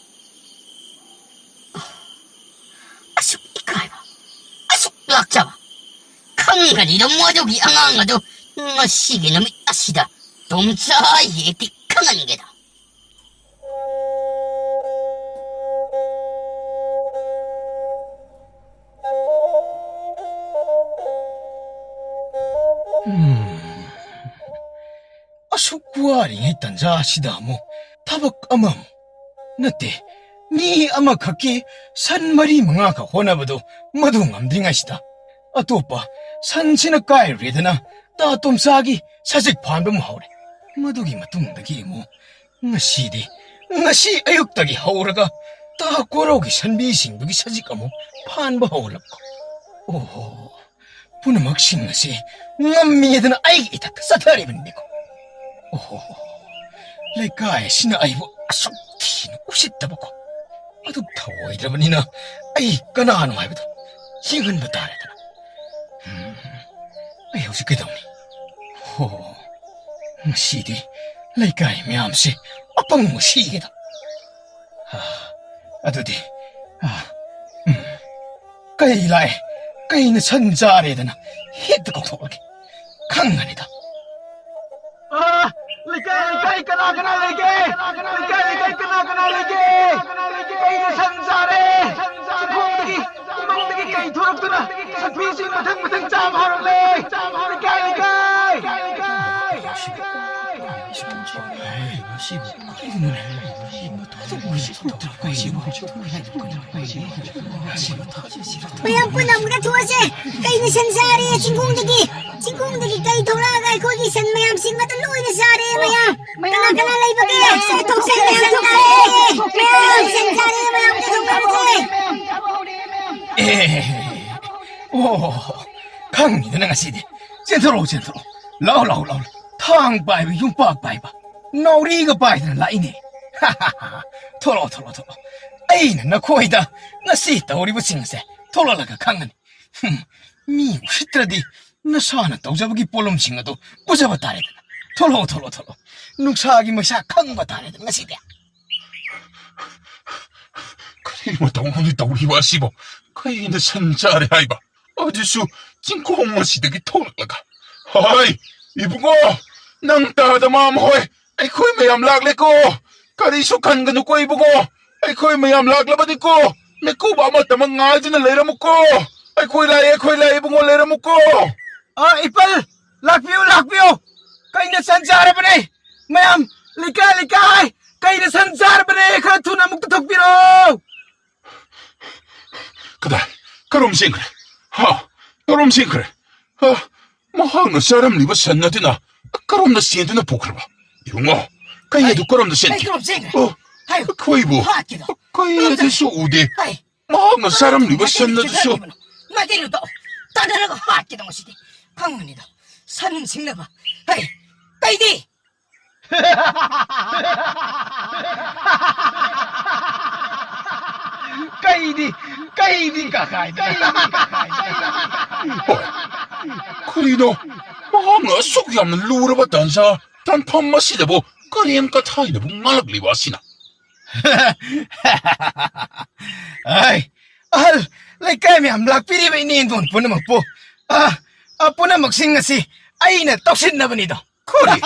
ꯑꯁꯨꯛ ꯏꯀꯥꯏꯕ, ꯑꯁꯨꯛ ꯂꯥꯛꯆꯕ, ꯈꯪꯒꯅꯤꯗ ꯃꯗꯨꯒꯤ ꯑꯉꯥꯡ ꯑꯗꯨ ꯉꯁꯤꯒꯤ ꯅꯨꯃꯤꯠ ꯑꯁꯤꯗ ꯇꯨꯝꯆꯥ ꯌꯦꯛꯇꯤ ꯈꯪꯍꯟꯒꯦꯗ꯫ ꯎꯝ꯫ ꯑꯁꯨꯛ ꯋꯥꯔꯤꯉꯩ ꯇꯟꯖꯥ ꯑꯁꯤꯗ ꯑꯃꯨꯛ ꯊꯕꯛ ꯑꯃꯃꯨꯛ ꯅꯠꯇꯦ, ꯃꯤ ꯑꯃꯈꯛꯀꯤ ꯁꯟ ꯃꯔꯤ ꯃꯉꯥꯈꯛ ꯍꯣꯠꯅꯕꯗꯨ ꯃꯗꯨ ꯉꯝꯗ꯭ꯔꯤꯉꯩꯁꯤꯗ ꯑꯇꯣꯞꯄ ꯁꯟꯁꯤꯅ ꯀꯥꯏꯔꯨꯔꯦꯗꯅ ꯇꯥ ꯇꯣꯝꯆꯥꯒꯤ ꯁꯖꯤꯛ ꯐꯥꯟꯕ ꯑꯃꯨꯛ ꯍꯧꯔꯦ꯫ ꯃꯗꯨꯒꯤ ꯃꯇꯨꯡꯗꯒꯤ ꯑꯃꯨꯛ ꯉꯁꯤꯗꯤ, ꯉꯁꯤ ꯑꯌꯨꯛꯇꯒꯤ ꯍꯧꯔꯒ ꯇꯥ ꯀꯣꯔꯧꯒꯤ ꯁꯟꯕꯤꯁꯤꯡꯗꯨꯒꯤ ꯁꯖꯤꯛ ꯑꯃꯨꯛ ꯐꯥꯟꯕ ꯍꯧꯔꯛꯄ꯫ ꯑꯣꯍꯣ, ꯄꯨꯝꯅꯃꯛꯁꯤꯡ ꯑꯁꯤ ꯉꯝꯃꯦꯗꯅ ꯑꯩꯒꯤ ꯏꯊꯛꯇ ꯆꯠꯊꯔꯤꯕꯅꯤꯀꯣ꯫ ꯑꯣꯍꯣ, ꯂꯩꯀꯥꯏ ꯑꯁꯤꯅ ꯑꯩꯕꯨ ꯑꯁꯨꯛ ꯊꯤꯅ ꯎꯁꯤꯠꯇꯕꯀꯣ꯫ ꯑꯗꯨ ꯊꯧꯑꯣꯏꯗ꯭ꯔꯕꯅꯤꯅ ꯑꯩ ꯀꯅꯥꯅꯣ ꯍꯥꯏꯕꯗꯣ ꯌꯦꯡꯍꯟꯕ ꯇꯥꯔꯦꯗꯅ꯫ ꯎꯝ, ꯑꯩ ꯍꯧꯖꯤꯛ ꯀꯩꯗꯧꯅꯤ? ꯍꯣ, ꯉꯁꯤꯗꯤ ꯂꯩꯀꯥꯏ ꯃꯌꯥꯝꯁꯦ ꯑꯄꯪꯕ ꯁꯤꯒꯦꯗ꯫ ꯑꯥ, ꯑꯗꯨꯗꯤ, ꯑꯥ, ꯎꯝ, ꯀꯩ ꯂꯥꯛꯑꯦ? ꯀꯩꯅ ꯁꯟ ꯆꯥꯔꯦꯗꯅ ꯍꯦꯛꯇ ꯀꯧꯊꯣꯛꯂꯒꯦ꯫ ꯈꯪꯒꯅꯤꯗ꯫ ꯑꯥ, ꯂꯩꯀꯥꯏ, ꯂꯩꯀꯥꯏ, ꯀꯅꯥ, ꯀꯅꯥ ꯂꯩꯒꯦ? ꯂꯩꯀꯥꯏ, ꯂꯩꯀꯥꯏ, ꯀꯅꯥ, ꯀꯅꯥ ꯂꯩꯒꯦ? ꯀꯩꯅ ꯁꯟ ꯆꯥꯔꯦ? ꯆꯤꯡꯈꯣꯡꯗꯒꯤ, ꯏꯃꯪꯗꯒꯤ ꯀꯩ ꯊꯣꯔꯛꯇꯨꯅ ꯁꯟꯊꯤꯁꯤꯡ ꯃꯊꯪ ꯃꯊꯪ ꯆꯥꯕ ꯍꯧꯔꯛꯂꯦ꯫ ꯂꯩꯀꯥꯏ, ꯂꯩꯀꯥꯏ! ꯃꯌꯥꯝ ꯄꯨꯟꯅ ꯑꯃꯨꯛꯇ ꯊꯣꯛꯑꯁꯦ꯫ ꯀꯩꯅ ꯁꯟ ꯆꯥꯔꯦ ꯆꯤꯡꯈꯣꯡꯗꯒꯤ? ꯆꯤꯡꯈꯣꯡꯗꯒꯤ ꯀꯩ ꯊꯣꯛꯂꯛꯑꯒ ꯑꯩꯈꯣꯏꯒꯤ ꯁꯟ ꯃꯌꯥꯝꯁꯤꯡ ꯑꯗꯨ ꯂꯣꯏꯅ ꯆꯥꯔꯦ ꯃꯌꯥꯝ꯫ ꯀꯅꯥ ꯀꯅꯥ ꯂꯩꯕꯒꯦ? ꯁꯦ, ꯊꯣꯛꯁꯦ ꯃꯌꯥꯝ, ꯊꯣꯛꯁꯦ꯫ ꯃꯌꯥꯝ ꯁꯟ ꯆꯥꯔꯦ ꯃꯌꯥꯝ ꯊꯣꯛꯂꯛꯑꯁꯦ꯫ ꯑꯦ, ꯑꯣ, ꯈꯪꯉꯤꯗꯅ ꯉꯁꯤꯗꯤ꯫ ꯆꯦꯟꯊꯣꯔꯛꯑꯣ, ꯆꯦꯟꯊꯣꯔꯛꯑꯣ꯫ ꯂꯥꯎ, ꯂꯥꯎ, ꯂꯥꯎ, ꯂꯥꯎ꯫ ꯊꯥꯡ ꯄꯥꯏꯕ, ꯌꯨꯝꯄꯥꯛ ꯄꯥꯏꯕ, ꯅꯥꯎꯔꯤꯒ ꯄꯥꯏꯗꯅ ꯂꯥꯛꯏꯅꯦ꯫ ꯊꯣꯛꯂꯛꯑꯣ, ꯊꯣꯛꯂꯛꯑꯣ, ꯊꯣꯛꯂꯛꯑꯣ꯫ ꯑꯩꯅ ꯅꯈꯣꯏꯗ ꯉꯁꯤ ꯇꯧꯔꯤꯕꯁꯤꯡ ꯑꯁꯦ ꯊꯣꯛꯂꯛꯂꯒ ꯈꯪꯒꯅꯤ꯫ ꯍꯨꯝ, ꯃꯤ ꯎꯁꯤꯠꯇ꯭ꯔꯗꯤ ꯅꯁꯥꯅ ꯇꯧꯖꯕꯒꯤ ꯄꯣꯠꯂꯨꯝꯁꯤꯡ ꯑꯗꯨ ꯄꯨꯖꯕ ꯇꯥꯔꯦꯗꯅ꯫ ꯊꯣꯛꯂꯛꯑꯣ, ꯊꯣꯛꯂꯛꯑꯣ, ꯊꯣꯛꯂꯛꯑꯣ꯫ ꯅꯨꯡꯁꯥꯒꯤ ꯃꯩꯁꯥ ꯈꯪꯕ ꯇꯥꯔꯦꯗꯅ ꯉꯁꯤꯗꯤ꯫ ꯀꯔꯤ ꯃꯇꯧꯅꯣꯅꯦ ꯇꯧꯔꯤꯕ ꯑꯁꯤꯕꯣ? ꯀꯩꯅ ꯁꯟ ꯆꯥꯔꯦ ꯍꯥꯏꯕ? ꯑꯗꯨꯁꯨ ꯆꯤꯡꯈꯣꯡ ꯑꯁꯤꯗꯒꯤ ꯊꯣꯛꯂꯛꯂꯒ꯫ ꯍꯥꯏ, ꯏꯕꯨꯡꯉꯣ, ꯅꯪ ꯇꯥꯗ ꯃꯥꯝꯃ ꯍꯣꯏ, ꯑꯩꯈꯣꯏ ꯃꯌꯥꯝ ꯂꯥꯛꯂꯦꯀꯣ꯫ ꯀꯔꯤꯁꯨ ꯈꯟꯒꯅꯨꯀꯣ ꯏꯕꯨꯡꯉꯣ, ꯑꯩꯈꯣꯏ ꯃꯌꯥꯝ ꯂꯥꯛꯂꯕꯅꯤꯀꯣ꯫ ꯃꯤꯀꯨꯞ ꯑꯃꯇꯃꯛ ꯉꯥꯏꯗꯨꯅ ꯂꯩꯔꯝꯃꯨꯀꯣ꯫ ꯑꯩꯈꯣꯏ ꯂꯥꯛꯑꯦ, ꯑꯩꯈꯣꯏ ꯂꯥꯛꯑꯦ ꯏꯕꯨꯡꯉꯣ, ꯂꯩꯔꯝꯃꯨꯀꯣ꯫ ꯑ, ꯏꯄꯜ, ꯂꯥꯛꯄꯤꯌꯨ, ꯂꯥꯛꯄꯤꯌꯨ꯫ ꯀꯩꯅ ꯁꯟ ꯆꯥꯔꯕꯅꯦ꯫ ꯃꯌꯥꯝ, ꯂꯩꯀꯥꯏ, ꯂꯩꯀꯥꯏ, ꯀꯩꯅ ꯁꯟ ꯆꯥꯔꯕꯅꯦ꯫ ꯈꯔ ꯊꯨꯅ ꯑꯃꯨꯛꯇ ꯊꯣꯛꯄꯤꯔꯣ꯫ ꯀꯗꯥꯏ? ꯀꯔꯣꯝ ꯆꯦꯟꯈ꯭ꯔꯦ? ꯍꯥ? ꯀꯔꯣꯝ ꯆꯦꯟꯈ꯭ꯔꯦ? ꯍꯥ? ꯃꯍꯥꯛꯅ ꯆꯥꯔꯝꯂꯤꯕ ꯁꯟ ꯑꯗꯨꯅ ꯀꯔꯣꯝꯗ ꯆꯦꯟꯗꯨꯅ ꯄꯨꯈ꯭ꯔꯕ? ꯏꯕꯨꯡꯉꯣ, ꯀꯩ ꯑꯗꯨ ꯀꯔꯣꯝꯗ ꯆꯦꯟꯈꯤ? ꯀꯔꯣꯝ ꯆꯦꯟꯈ꯭ꯔꯦ? ꯑꯣ, ꯍꯥꯏꯌꯨ꯫ ꯑꯩꯈꯣꯏꯕꯨ ꯍꯥꯠꯀꯦꯗꯣ꯫ ꯀꯩ ꯑꯗꯨꯁꯨ ꯎꯗꯦ꯫ ꯍꯥꯏ꯫ ꯃꯍꯥꯛꯅ ꯆꯥꯔꯝꯂꯤꯕ ꯁꯟ ꯑꯗꯨꯁꯨ꯫ ꯃꯥꯏꯀꯩ ꯂꯨꯞꯇꯣꯛꯑꯣ꯫ ꯇꯥꯟꯅꯔꯒ ꯍꯥꯠꯀꯦꯗꯣ ꯉꯁꯤꯗꯤ꯫ ꯈꯪꯉꯅꯤꯗꯣ꯫ ꯁꯟ ꯁꯤꯡꯅꯕ꯫ ꯍꯩ, ꯀꯩꯗꯤ? ꯀꯩꯗꯤ, ꯀꯩꯗꯤ ꯀꯀꯥꯏ, ꯀꯩꯗꯤ ꯀꯀꯥꯏ, ꯀꯩꯗꯤ ꯀꯀꯥꯏ꯫ ꯀꯔꯤꯅꯣ? ꯃꯍꯥꯛꯅ ꯑꯁꯨꯛ ꯌꯥꯝꯅ ꯂꯨꯔꯕ ꯇꯥꯟꯖꯥ, ꯇꯥꯟꯐꯝ ꯑꯁꯤꯗꯕꯨ ꯀꯔꯦꯝ ꯀꯊꯥꯏꯅꯕꯨ ꯉꯥꯡꯂꯛꯂꯤꯕ ꯑꯁꯤꯅ? ꯑꯩ, ꯑꯍꯜ, ꯂꯩꯀꯥꯏ ꯃꯌꯥꯝ ꯂꯥꯛꯄꯤꯔꯤꯕ ꯏꯅꯦꯟꯗꯣꯟ ꯄꯨꯝꯅꯃꯛꯄꯨ, ꯑ, ꯑ, ꯄꯨꯝꯅꯃꯛꯁꯤꯡ ꯑꯁꯤ ꯑꯩꯅ ꯇꯧꯁꯤꯟꯅꯕꯅꯤꯗꯣ꯫ ꯀꯔꯤ?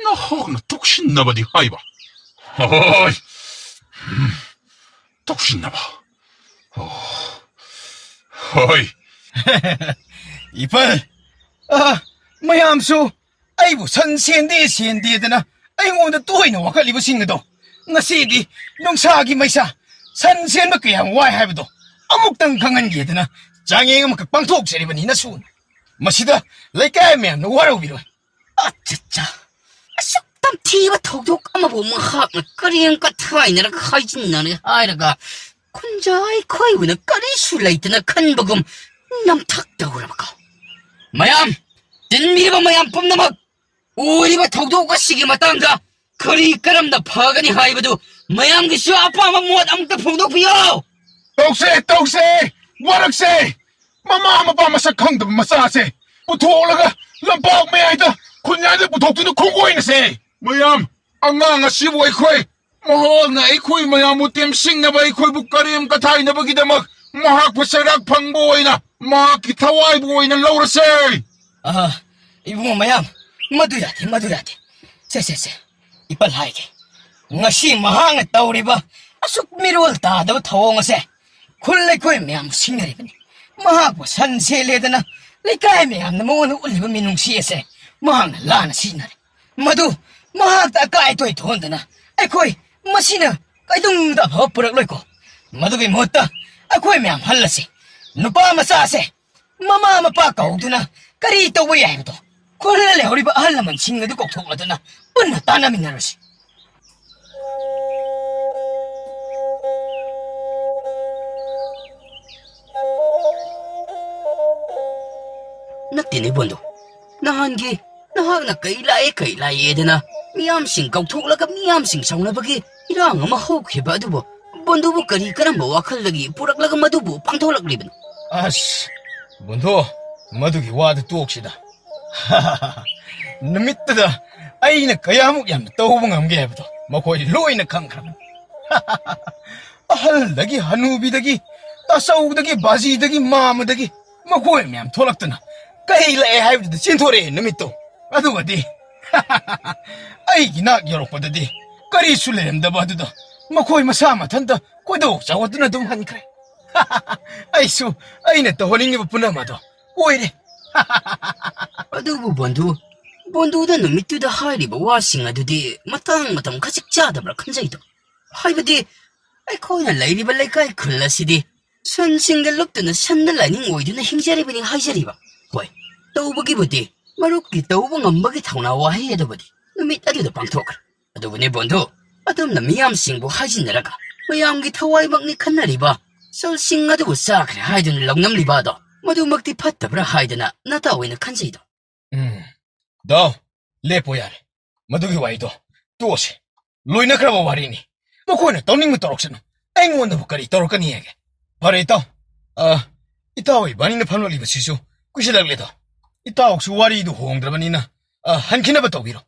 ꯅꯍꯥꯛꯅ ꯇꯧꯁꯤꯟꯅꯕꯗꯤ ꯍꯥꯏꯕ? ꯍꯣꯏ꯫ ꯎꯝ꯫ ꯇꯧꯁꯤꯟꯅꯕ꯫ ꯑꯣ꯫ ꯍꯣꯏ꯫ ꯏꯄꯜ, ꯑ, ꯃꯌꯥꯝꯁꯨ ꯑꯩꯕꯨ ꯁꯟ ꯁꯦꯟꯗꯦ, ꯁꯦꯟꯗꯦꯗꯅ ꯑꯩꯉꯣꯟꯗ ꯇꯣꯏꯅ ꯋꯥꯀꯠꯂꯤꯕꯁꯤꯡ ꯑꯗꯣ ꯉꯁꯤꯗꯤ ꯅꯨꯡꯁꯥꯒꯤ ꯃꯩꯁꯥ, ꯁꯟ ꯁꯦꯟꯕ ꯀꯌꯥꯝ ꯋꯥꯏ ꯍꯥꯏꯕꯗꯣ ꯑꯃꯨꯛꯇꯪ ꯈꯪꯍꯟꯒꯦꯗꯅ ꯆꯥꯡꯌꯦꯡ ꯑꯃꯈꯛ ꯄꯥꯡꯊꯣꯛꯆꯔꯤꯕꯅꯤ ꯅꯁꯨꯅ꯫ ꯃꯁꯤꯗ ꯂꯩꯀꯥꯏ ꯃꯌꯥꯝꯅ ꯋꯥꯔꯧꯕꯤꯔꯣꯏ꯫ ꯑꯆꯠꯆꯥ! ꯑꯁꯨꯛ ꯇꯝꯊꯤꯕ ꯊꯧꯗꯣꯛ ꯑꯃꯕꯨ ꯃꯍꯥꯛꯅ ꯀꯔꯦꯝ ꯀꯊꯥꯏꯅꯔꯒ ꯍꯥꯏꯖꯤꯟꯅꯔꯦ ꯍꯥꯏꯔꯒ ꯈꯨꯟꯖꯥ ꯑꯩꯈꯣꯏꯕꯨꯅ ꯀꯔꯤꯁꯨ ꯂꯩꯇꯅ ꯈꯟꯕꯒꯨꯝ ꯅꯝꯊꯛ ꯇꯧꯔꯕꯀꯣ? ꯃꯌꯥꯝ, ꯇꯤꯟꯕꯤꯔꯤꯕ ꯃꯌꯥꯝ ꯄꯨꯝꯅꯃꯛ, ꯑꯣꯏꯔꯤꯕ ꯊꯧꯗꯣꯛ ꯑꯁꯤꯒꯤ ꯃꯇꯥꯡꯗ ꯀꯔꯤ ꯀꯔꯝꯅ ꯐꯒꯅꯤ ꯍꯥꯏꯕꯗꯨ ꯃꯌꯥꯝꯒꯤꯁꯨ ꯑꯄꯥꯝꯕ ꯃꯣꯠ ꯑꯃꯨꯛꯇ ꯐꯣꯡꯗꯣꯛꯄꯤꯌꯨ꯫ ꯇꯧꯁꯦ, ꯇꯧꯁꯦ, ꯋꯥꯔꯛꯁꯦ꯫ ꯃꯃꯥ ꯃꯄꯥ ꯃꯁꯛ ꯈꯪꯗꯕ ꯃꯆꯥꯁꯦ ꯄꯨꯊꯣꯛꯂꯒ ꯂꯝꯄꯥꯛ ꯃꯌꯥꯏꯗ ꯈꯨꯟꯌꯥꯏꯗ ꯄꯨꯊꯣꯛꯇꯨꯅ ꯈꯣꯡꯒꯣꯏꯅꯁꯦ꯫ ꯃꯌꯥꯝ, ꯑꯉꯥꯡ ꯑꯁꯤꯕꯨ ꯑꯩꯈꯣꯏ, ꯃꯍꯥꯛꯅ ꯑꯩꯈꯣꯏ ꯃꯌꯥꯝꯕꯨ ꯇꯦꯝꯁꯤꯡꯅꯕ, ꯑꯩꯈꯣꯏꯕꯨ ꯀꯔꯦꯝ ꯀꯊꯥꯏꯅꯕꯒꯤꯗꯃꯛ ꯃꯍꯥꯛꯄꯨ ꯆꯩꯔꯥꯛ ꯐꯪꯕ ꯑꯣꯏꯅ, ꯃꯍꯥꯛꯀꯤ ꯊꯋꯥꯏꯕꯨ ꯑꯣꯏꯅ ꯂꯧꯔꯁꯦ꯫ ꯑꯍ, ꯏꯕꯨꯡꯉꯣ ꯃꯌꯥꯝ, ꯃꯗꯨ ꯌꯥꯗꯦ, ꯃꯗꯨ ꯌꯥꯗꯦ꯫ ꯁꯦ, ꯁꯦ, ꯁꯦ, ꯏꯄꯜ ꯍꯥꯏꯒꯦ꯫ ꯉꯁꯤ ꯃꯍꯥꯛꯅ ꯇꯧꯔꯤꯕ ꯑꯁꯨꯛ ꯃꯤꯔꯣꯜ ꯇꯥꯗꯕ ꯊꯧꯑꯣꯡ ꯑꯁꯦ ꯈꯨꯜ ꯂꯩꯀꯣꯏ ꯃꯌꯥꯝ ꯁꯤꯡꯅꯔꯤꯕꯅꯤ꯫ ꯃꯍꯥꯛꯄꯨ ꯁꯟ ꯁꯦꯠꯂꯦꯗꯅ ꯂꯩꯀꯥꯏ ꯃꯌꯥꯝꯅ ꯃꯉꯣꯟꯗ ꯎꯠꯂꯤꯕ ꯃꯤꯅꯨꯡꯁꯤ ꯑꯁꯦ ꯃꯍꯥꯛꯅ ꯂꯥꯟꯅ ꯁꯤꯖꯤꯟꯅꯔꯦ꯫ ꯃꯗꯨ ꯃꯍꯥꯛꯇ ꯑꯀꯥꯏ ꯑꯇꯣꯏ ꯊꯣꯛꯍꯟꯗꯅ ꯑꯩꯈꯣꯏ ꯃꯁꯤꯅ ꯀꯩꯗꯧꯅꯨꯡꯗ ꯑꯐꯕ ꯄꯨꯔꯛꯂꯣꯏꯀꯣ꯫ ꯃꯗꯨꯒꯤ ꯃꯍꯨꯠꯇ ꯑꯩꯈꯣꯏ ꯃꯌꯥꯝ ꯍꯜꯂꯁꯤ꯫ ꯅꯨꯄꯥ ꯃꯆꯥꯁꯦ ꯃꯃꯥ ꯃꯄꯥ ꯀꯧꯗꯨꯅ ꯀꯔꯤ ꯇꯧꯕ ꯌꯥꯏ ꯍꯥꯏꯕꯗꯣ ꯈꯨꯜꯗ ꯂꯩꯍꯧꯔꯤꯕ ꯑꯍꯜ ꯂꯃꯟꯁꯤꯡ ꯑꯗꯨ ꯀꯧꯊꯣꯛꯂꯗꯨꯅ ꯄꯨꯟꯅ ꯇꯥꯟꯅꯃꯤꯟꯅꯔꯁꯤ꯫ ꯅꯠꯇꯦꯅꯦ ꯕꯣꯟꯗꯨ, ꯅꯍꯥꯟꯒꯤ ꯅꯍꯥꯛꯅ ꯀꯩ ꯂꯥꯛꯑꯦ, ꯀꯩ ꯂꯥꯛꯑꯦꯗꯅ ꯃꯤꯌꯥꯝꯁꯤꯡ ꯀꯧꯊꯣꯛꯂꯒ ꯃꯤꯌꯥꯝꯁꯤꯡ ꯁꯥꯎꯅꯕꯒꯤ ꯏꯔꯥꯡ ꯑꯃ ꯍꯧꯈꯤꯕ ꯑꯗꯨꯕꯨ ꯕꯣꯟꯗꯨꯕꯨ ꯀꯔꯤ ꯀꯔꯝꯕ ꯋꯥꯈꯜꯗꯒꯤ ꯄꯨꯔꯛꯂꯒ ꯃꯗꯨꯕꯨ ꯄꯥꯡꯊꯣꯛꯂꯛꯂꯤꯕꯅꯣ? ꯑꯁ, ꯕꯣꯟꯗꯨ, ꯃꯗꯨꯒꯤ ꯋꯥꯗꯨ ꯇꯣꯛꯁꯤꯗ꯫ ꯅꯨꯃꯤꯠꯇꯨꯗ ꯑꯩꯅ ꯀꯌꯥꯃꯨꯛ ꯌꯥꯝꯅ ꯇꯧꯕ ꯉꯝꯒꯦ ꯍꯥꯏꯕꯗꯣ ꯃꯈꯣꯏ ꯂꯣꯏꯅ ꯈꯪꯈ꯭ꯔꯕꯅꯤ꯫ ꯑꯍꯜꯗꯒꯤ, ꯍꯅꯨꯕꯤꯗꯒꯤ, ꯇꯥꯆꯧꯗꯒꯤ, ꯕꯥꯖꯤꯗꯒꯤ, ꯃꯥꯃꯗꯒꯤ ꯃꯈꯣꯏ ꯃꯌꯥꯝ ꯊꯣꯛꯂꯛꯇꯨꯅ ꯀꯩ ꯂꯥꯛꯑꯦ ꯍꯥꯏꯕꯗꯨꯗ ꯆꯦꯟꯊꯣꯔꯛꯑꯦ ꯅꯨꯃꯤꯠꯇꯣ꯫ ꯑꯗꯨꯒꯗꯤ ꯑꯩꯒꯤ ꯅꯥꯛ ꯌꯧꯔꯛꯄꯗꯗꯤ ꯀꯔꯤꯁꯨ ꯂꯩꯔꯝꯗꯕ ꯑꯗꯨꯗ ꯃꯈꯣꯏ ꯃꯁꯥ ꯃꯊꯟꯇ ꯀꯣꯏꯗꯧ ꯆꯥꯎꯍꯠꯇꯨꯅ ꯑꯗꯨꯝ ꯍꯟꯈ꯭ꯔꯦ꯫ ꯑꯩꯁꯨ ꯑꯩꯅ ꯇꯧꯍꯟꯅꯤꯡꯉꯤꯕ ꯄꯨꯝꯅꯃꯛ ꯑꯗꯣ ꯑꯣꯏꯔꯦ꯫ ꯑꯗꯨꯕꯨ ꯕꯣꯟꯗꯨ, ꯕꯣꯟꯗꯨꯗ ꯅꯨꯃꯤꯠꯇꯨꯗ ꯍꯥꯏꯔꯤꯕ ꯋꯥꯁꯤꯡ ꯑꯗꯨꯗꯤ ꯃꯇꯥꯡ ꯃꯇꯝ ꯈꯖꯤꯛ ꯆꯥꯗꯕ꯭ꯔꯥ ꯈꯟꯖꯩꯗꯣ꯫ ꯍꯥꯏꯕꯗꯤ ꯑꯩꯈꯣꯏꯅ ꯂꯩꯔꯤꯕ ꯂꯩꯀꯥꯏ ꯈꯨꯜ ꯑꯁꯤꯗꯤ ꯁꯟꯁꯤꯡꯗ ꯂꯨꯞꯇꯨꯅ ꯁꯟꯗ ꯂꯥꯏꯅꯤꯡ ꯑꯣꯏꯗꯨꯅ ꯍꯤꯡꯖꯔꯤꯕꯅꯤ ꯍꯥꯏꯖꯔꯤꯕ꯫ ꯍꯣꯏ, ꯇꯧꯕꯒꯤꯕꯨꯗꯤ ꯃꯔꯨꯞꯀꯤ ꯇꯧꯕ ꯉꯝꯕꯒꯤ ꯊꯧꯅꯥ ꯋꯥꯍꯩ ꯑꯗꯨꯕꯨꯗꯤ ꯅꯨꯃꯤꯠ ꯑꯗꯨꯗ ꯄꯥꯡꯊꯣꯛꯈ꯭ꯔꯦ꯫ ꯑꯗꯨꯕꯨꯅꯦ ꯕꯣꯟꯗꯨ, ꯑꯗꯣꯝꯅ ꯃꯤꯌꯥꯝꯁꯤꯡꯕꯨ ꯍꯥꯏꯖꯤꯟꯅꯔꯒ ꯃꯌꯥꯝꯒꯤ ꯊꯋꯥꯏꯃꯛꯅꯤ ꯈꯟꯅꯔꯤꯕ ꯁꯟꯁꯤꯡ ꯑꯗꯨꯕꯨ ꯆꯥꯈ꯭ꯔꯦ ꯍꯥꯏꯗꯨꯅ ꯂꯧꯅꯝꯂꯤꯕ ꯑꯗꯣ ꯃꯗꯨꯃꯛꯇꯤ ꯐꯠꯇꯕ꯭ꯔꯥ ꯍꯥꯏꯗꯅ ꯅꯇꯥ ꯑꯣꯏꯅ ꯈꯟꯖꯩꯗꯣ꯫ ꯎꯝ꯫ ꯗꯥꯎ, ꯂꯦꯞꯄꯣ ꯌꯥꯔꯦ꯫ ꯃꯗꯨꯒꯤ ꯋꯥꯔꯤꯗꯣ ꯇꯣꯛꯑꯁꯤ꯫ ꯂꯣꯏꯅꯈ꯭ꯔꯕ ꯋꯥꯔꯤꯅꯤ꯫ ꯃꯈꯣꯏꯅ ꯇꯧꯅꯤꯡꯕ ꯇꯧꯔꯛꯁꯅꯨ꯫ ꯑꯩꯉꯣꯟꯗꯕꯨ ꯀꯔꯤ ꯇꯧꯔꯛꯀꯅꯤ ꯍꯥꯏꯒꯦ? ꯐꯔꯦ, ꯏꯇꯥꯎ꯫ ꯑ, ꯏꯇꯥꯎ ꯏꯕꯥꯅꯤꯅ ꯐꯝꯂꯛꯂꯤꯕꯁꯤꯁꯨ ꯀꯨꯏꯁꯤꯜꯂꯛꯂꯦꯗꯣ꯫ ꯏꯇꯥꯎꯁꯨ ꯋꯥꯔꯤꯗꯨ ꯍꯣꯡꯗ꯭ꯔꯕꯅꯤꯅ, ꯑ, ꯍꯟꯈꯤꯅꯕ ꯇꯧꯕꯤꯔꯣ꯫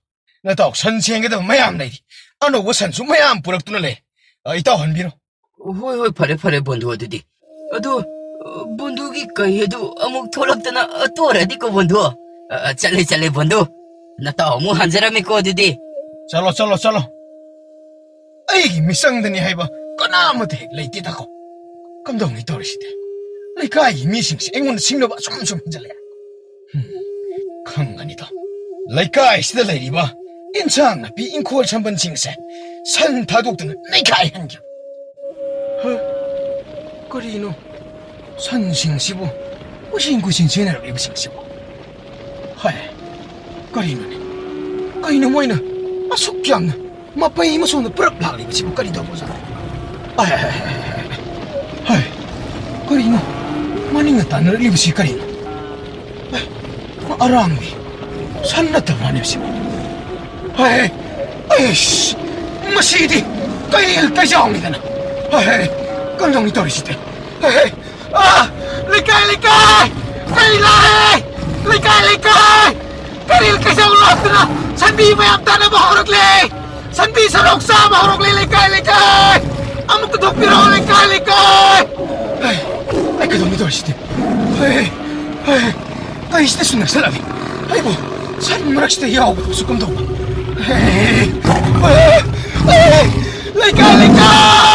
ꯅꯇꯥꯎ, ꯁꯟ ꯁꯦꯡꯒꯗꯕ ꯃꯌꯥꯝ ꯂꯩꯔꯤ꯫ ꯑꯅꯧꯕ ꯁꯟꯁꯨ ꯃꯌꯥꯝ ꯄꯨꯔꯛꯇꯨꯅ ꯂꯩ꯫ ꯑ, ꯏꯇꯥꯎ, ꯍꯟꯕꯤꯔꯣ꯫ ꯍꯣꯏ, ꯍꯣꯏ, ꯐꯔꯦ, ꯐꯔꯦ, ꯕꯣꯟꯙꯨ, ꯑꯗꯨꯗꯤ꯫ ꯑꯗꯨ, ꯑ, ꯕꯣꯟꯙꯨꯒꯤ ꯀꯍꯤ ꯑꯗꯨ ꯑꯃꯨꯛ ꯊꯣꯛꯂꯛꯇꯅ, ꯑ, ꯇꯣꯔꯗꯤꯀꯣ, ꯕꯣꯟꯙꯨ? ꯑ, ꯑ, ꯆꯠꯂꯦ, ꯆꯠꯂꯦ, ꯕꯣꯟꯙꯨ꯫ ꯅꯇꯥꯎ ꯑꯃꯨꯛ ꯍꯟꯖꯔꯝꯃꯤꯀꯣ, ꯑꯗꯨꯗꯤ꯫ ꯆꯠꯂꯣ, ꯆꯠꯂꯣ, ꯆꯠꯂꯣ꯫ ꯑꯩꯒꯤ ꯃꯤꯆꯪꯗꯅꯤ ꯍꯥꯏꯕ ꯀꯅꯥ ꯑꯃꯠꯇ ꯍꯦꯛ ꯂꯩꯇꯦꯗꯀꯣ꯫ ꯀꯝꯗꯧꯅꯤ ꯇꯧꯔꯤꯁꯤꯗꯤ? ꯂꯩꯀꯥꯏꯒꯤ ꯃꯤꯁꯤꯡꯁꯦ ꯑꯩꯉꯣꯟꯗ ꯁꯤꯡꯅꯕ ꯑꯁꯨꯝ ꯁꯨꯝ ꯍꯦꯟꯖꯜꯂꯛꯑꯦ꯫ ꯍꯨꯝ, ꯈꯪꯒꯅꯤꯗꯣ꯫ ꯂꯩꯀꯥꯏꯁꯤꯗ ꯂꯩꯔꯤꯕ ꯏꯟꯁꯥꯡ ꯅꯥꯄꯤ ꯏꯪꯈꯣꯜ ꯁꯝꯕꯟꯁꯤꯡꯁꯦ ꯁꯟ ꯊꯥꯗꯣꯛꯇꯨꯅ ꯅꯩꯈꯥꯏꯍꯟꯈꯤꯕ꯫ ꯍ? ꯀꯔꯤꯅꯣ? ꯁꯟꯁꯤꯡꯁꯤꯕꯨ ꯀꯣꯏꯆꯦꯟ ꯀꯣꯏꯆꯦꯟ ꯆꯦꯟꯅꯔꯛꯂꯤꯕꯁꯤꯡꯁꯤꯕꯨ? ꯍꯥꯏ, ꯀꯔꯤꯅꯣꯅꯦ? ꯀꯩꯅꯣ ꯃꯣꯏꯅ ꯑꯁꯨꯛ ꯌꯥꯝꯅ ꯃꯄꯩ ꯑꯃꯁꯣꯝꯗ ꯄꯨꯔꯞ ꯂꯥꯛꯂꯤꯕꯁꯤꯕꯨ ꯀꯔꯤ ꯇꯧꯕꯖꯥꯠꯅꯣ? ꯍꯥꯏ, ꯍꯥꯏ, ꯍꯥꯏ, ꯍꯥꯏ, ꯍꯥꯏ꯫ ꯍꯥꯏ, ꯀꯔꯤꯅꯣ? ꯃꯅꯤꯡꯅ ꯇꯥꯟꯅꯔꯛꯂꯤꯕꯁꯤ ꯀꯔꯤꯅꯣ? ꯑꯦ, ꯑꯔꯥꯡꯕꯤ, ꯁꯟ ꯅꯠꯇꯕ꯭ꯔꯥꯅꯦ ꯁꯤꯕꯨ? ꯍꯦ, ꯑꯩꯁ, ꯃꯁꯤꯗꯤ ꯀꯩ ꯀꯩꯖꯥꯎꯅꯤꯗꯅ? ꯍꯦ, ꯀꯝꯗꯧꯅꯤ ꯇꯧꯔꯤꯁꯤꯗꯤ? ꯍꯦ, ꯑꯥ, ꯂꯩꯀꯥꯏ, ꯂꯩꯀꯥꯏ! ꯀꯔꯤ ꯂꯥꯛꯑꯦ? ꯂꯩꯀꯥꯏ, ꯂꯩꯀꯥꯏ! ꯀꯔꯤ ꯀꯩꯖꯥꯎ ꯂꯥꯛꯇꯅ ꯁꯟꯕꯤ ꯃꯌꯥꯝ ꯇꯥꯟꯅꯕ ꯍꯧꯔꯛꯂꯦ? ꯁꯟꯕꯤ ꯁꯔꯣꯛ ꯆꯥꯕ ꯍꯧꯔꯛꯂꯦ, ꯂꯩꯀꯥꯏ, ꯂꯩꯀꯥꯏ! ꯑꯃꯨꯛꯇ ꯊꯣꯛꯄꯤꯔꯛꯑꯣ, ꯂꯩꯀꯥꯏ, ꯂꯩꯀꯥꯏ! ꯑꯩ, ꯑꯩ ꯀꯩꯗꯧꯅꯤ ꯇꯧꯔꯤꯁꯤꯗꯤ? ꯑꯩ, ꯑꯩ, ꯑꯩ ꯁꯤꯗꯁꯨ ꯅꯛꯁꯜꯂꯛꯑꯦ꯫ ꯑꯩꯕꯨ ꯁꯟ ꯃꯔꯛꯁꯤꯗ ꯌꯥꯎꯕꯗꯨꯁꯨ ꯀꯝꯗꯧꯕ? ꯑꯩ, ꯑꯩ, ꯑꯩ, ꯂꯩꯀꯥꯏ, ꯂꯩꯀꯥꯏ!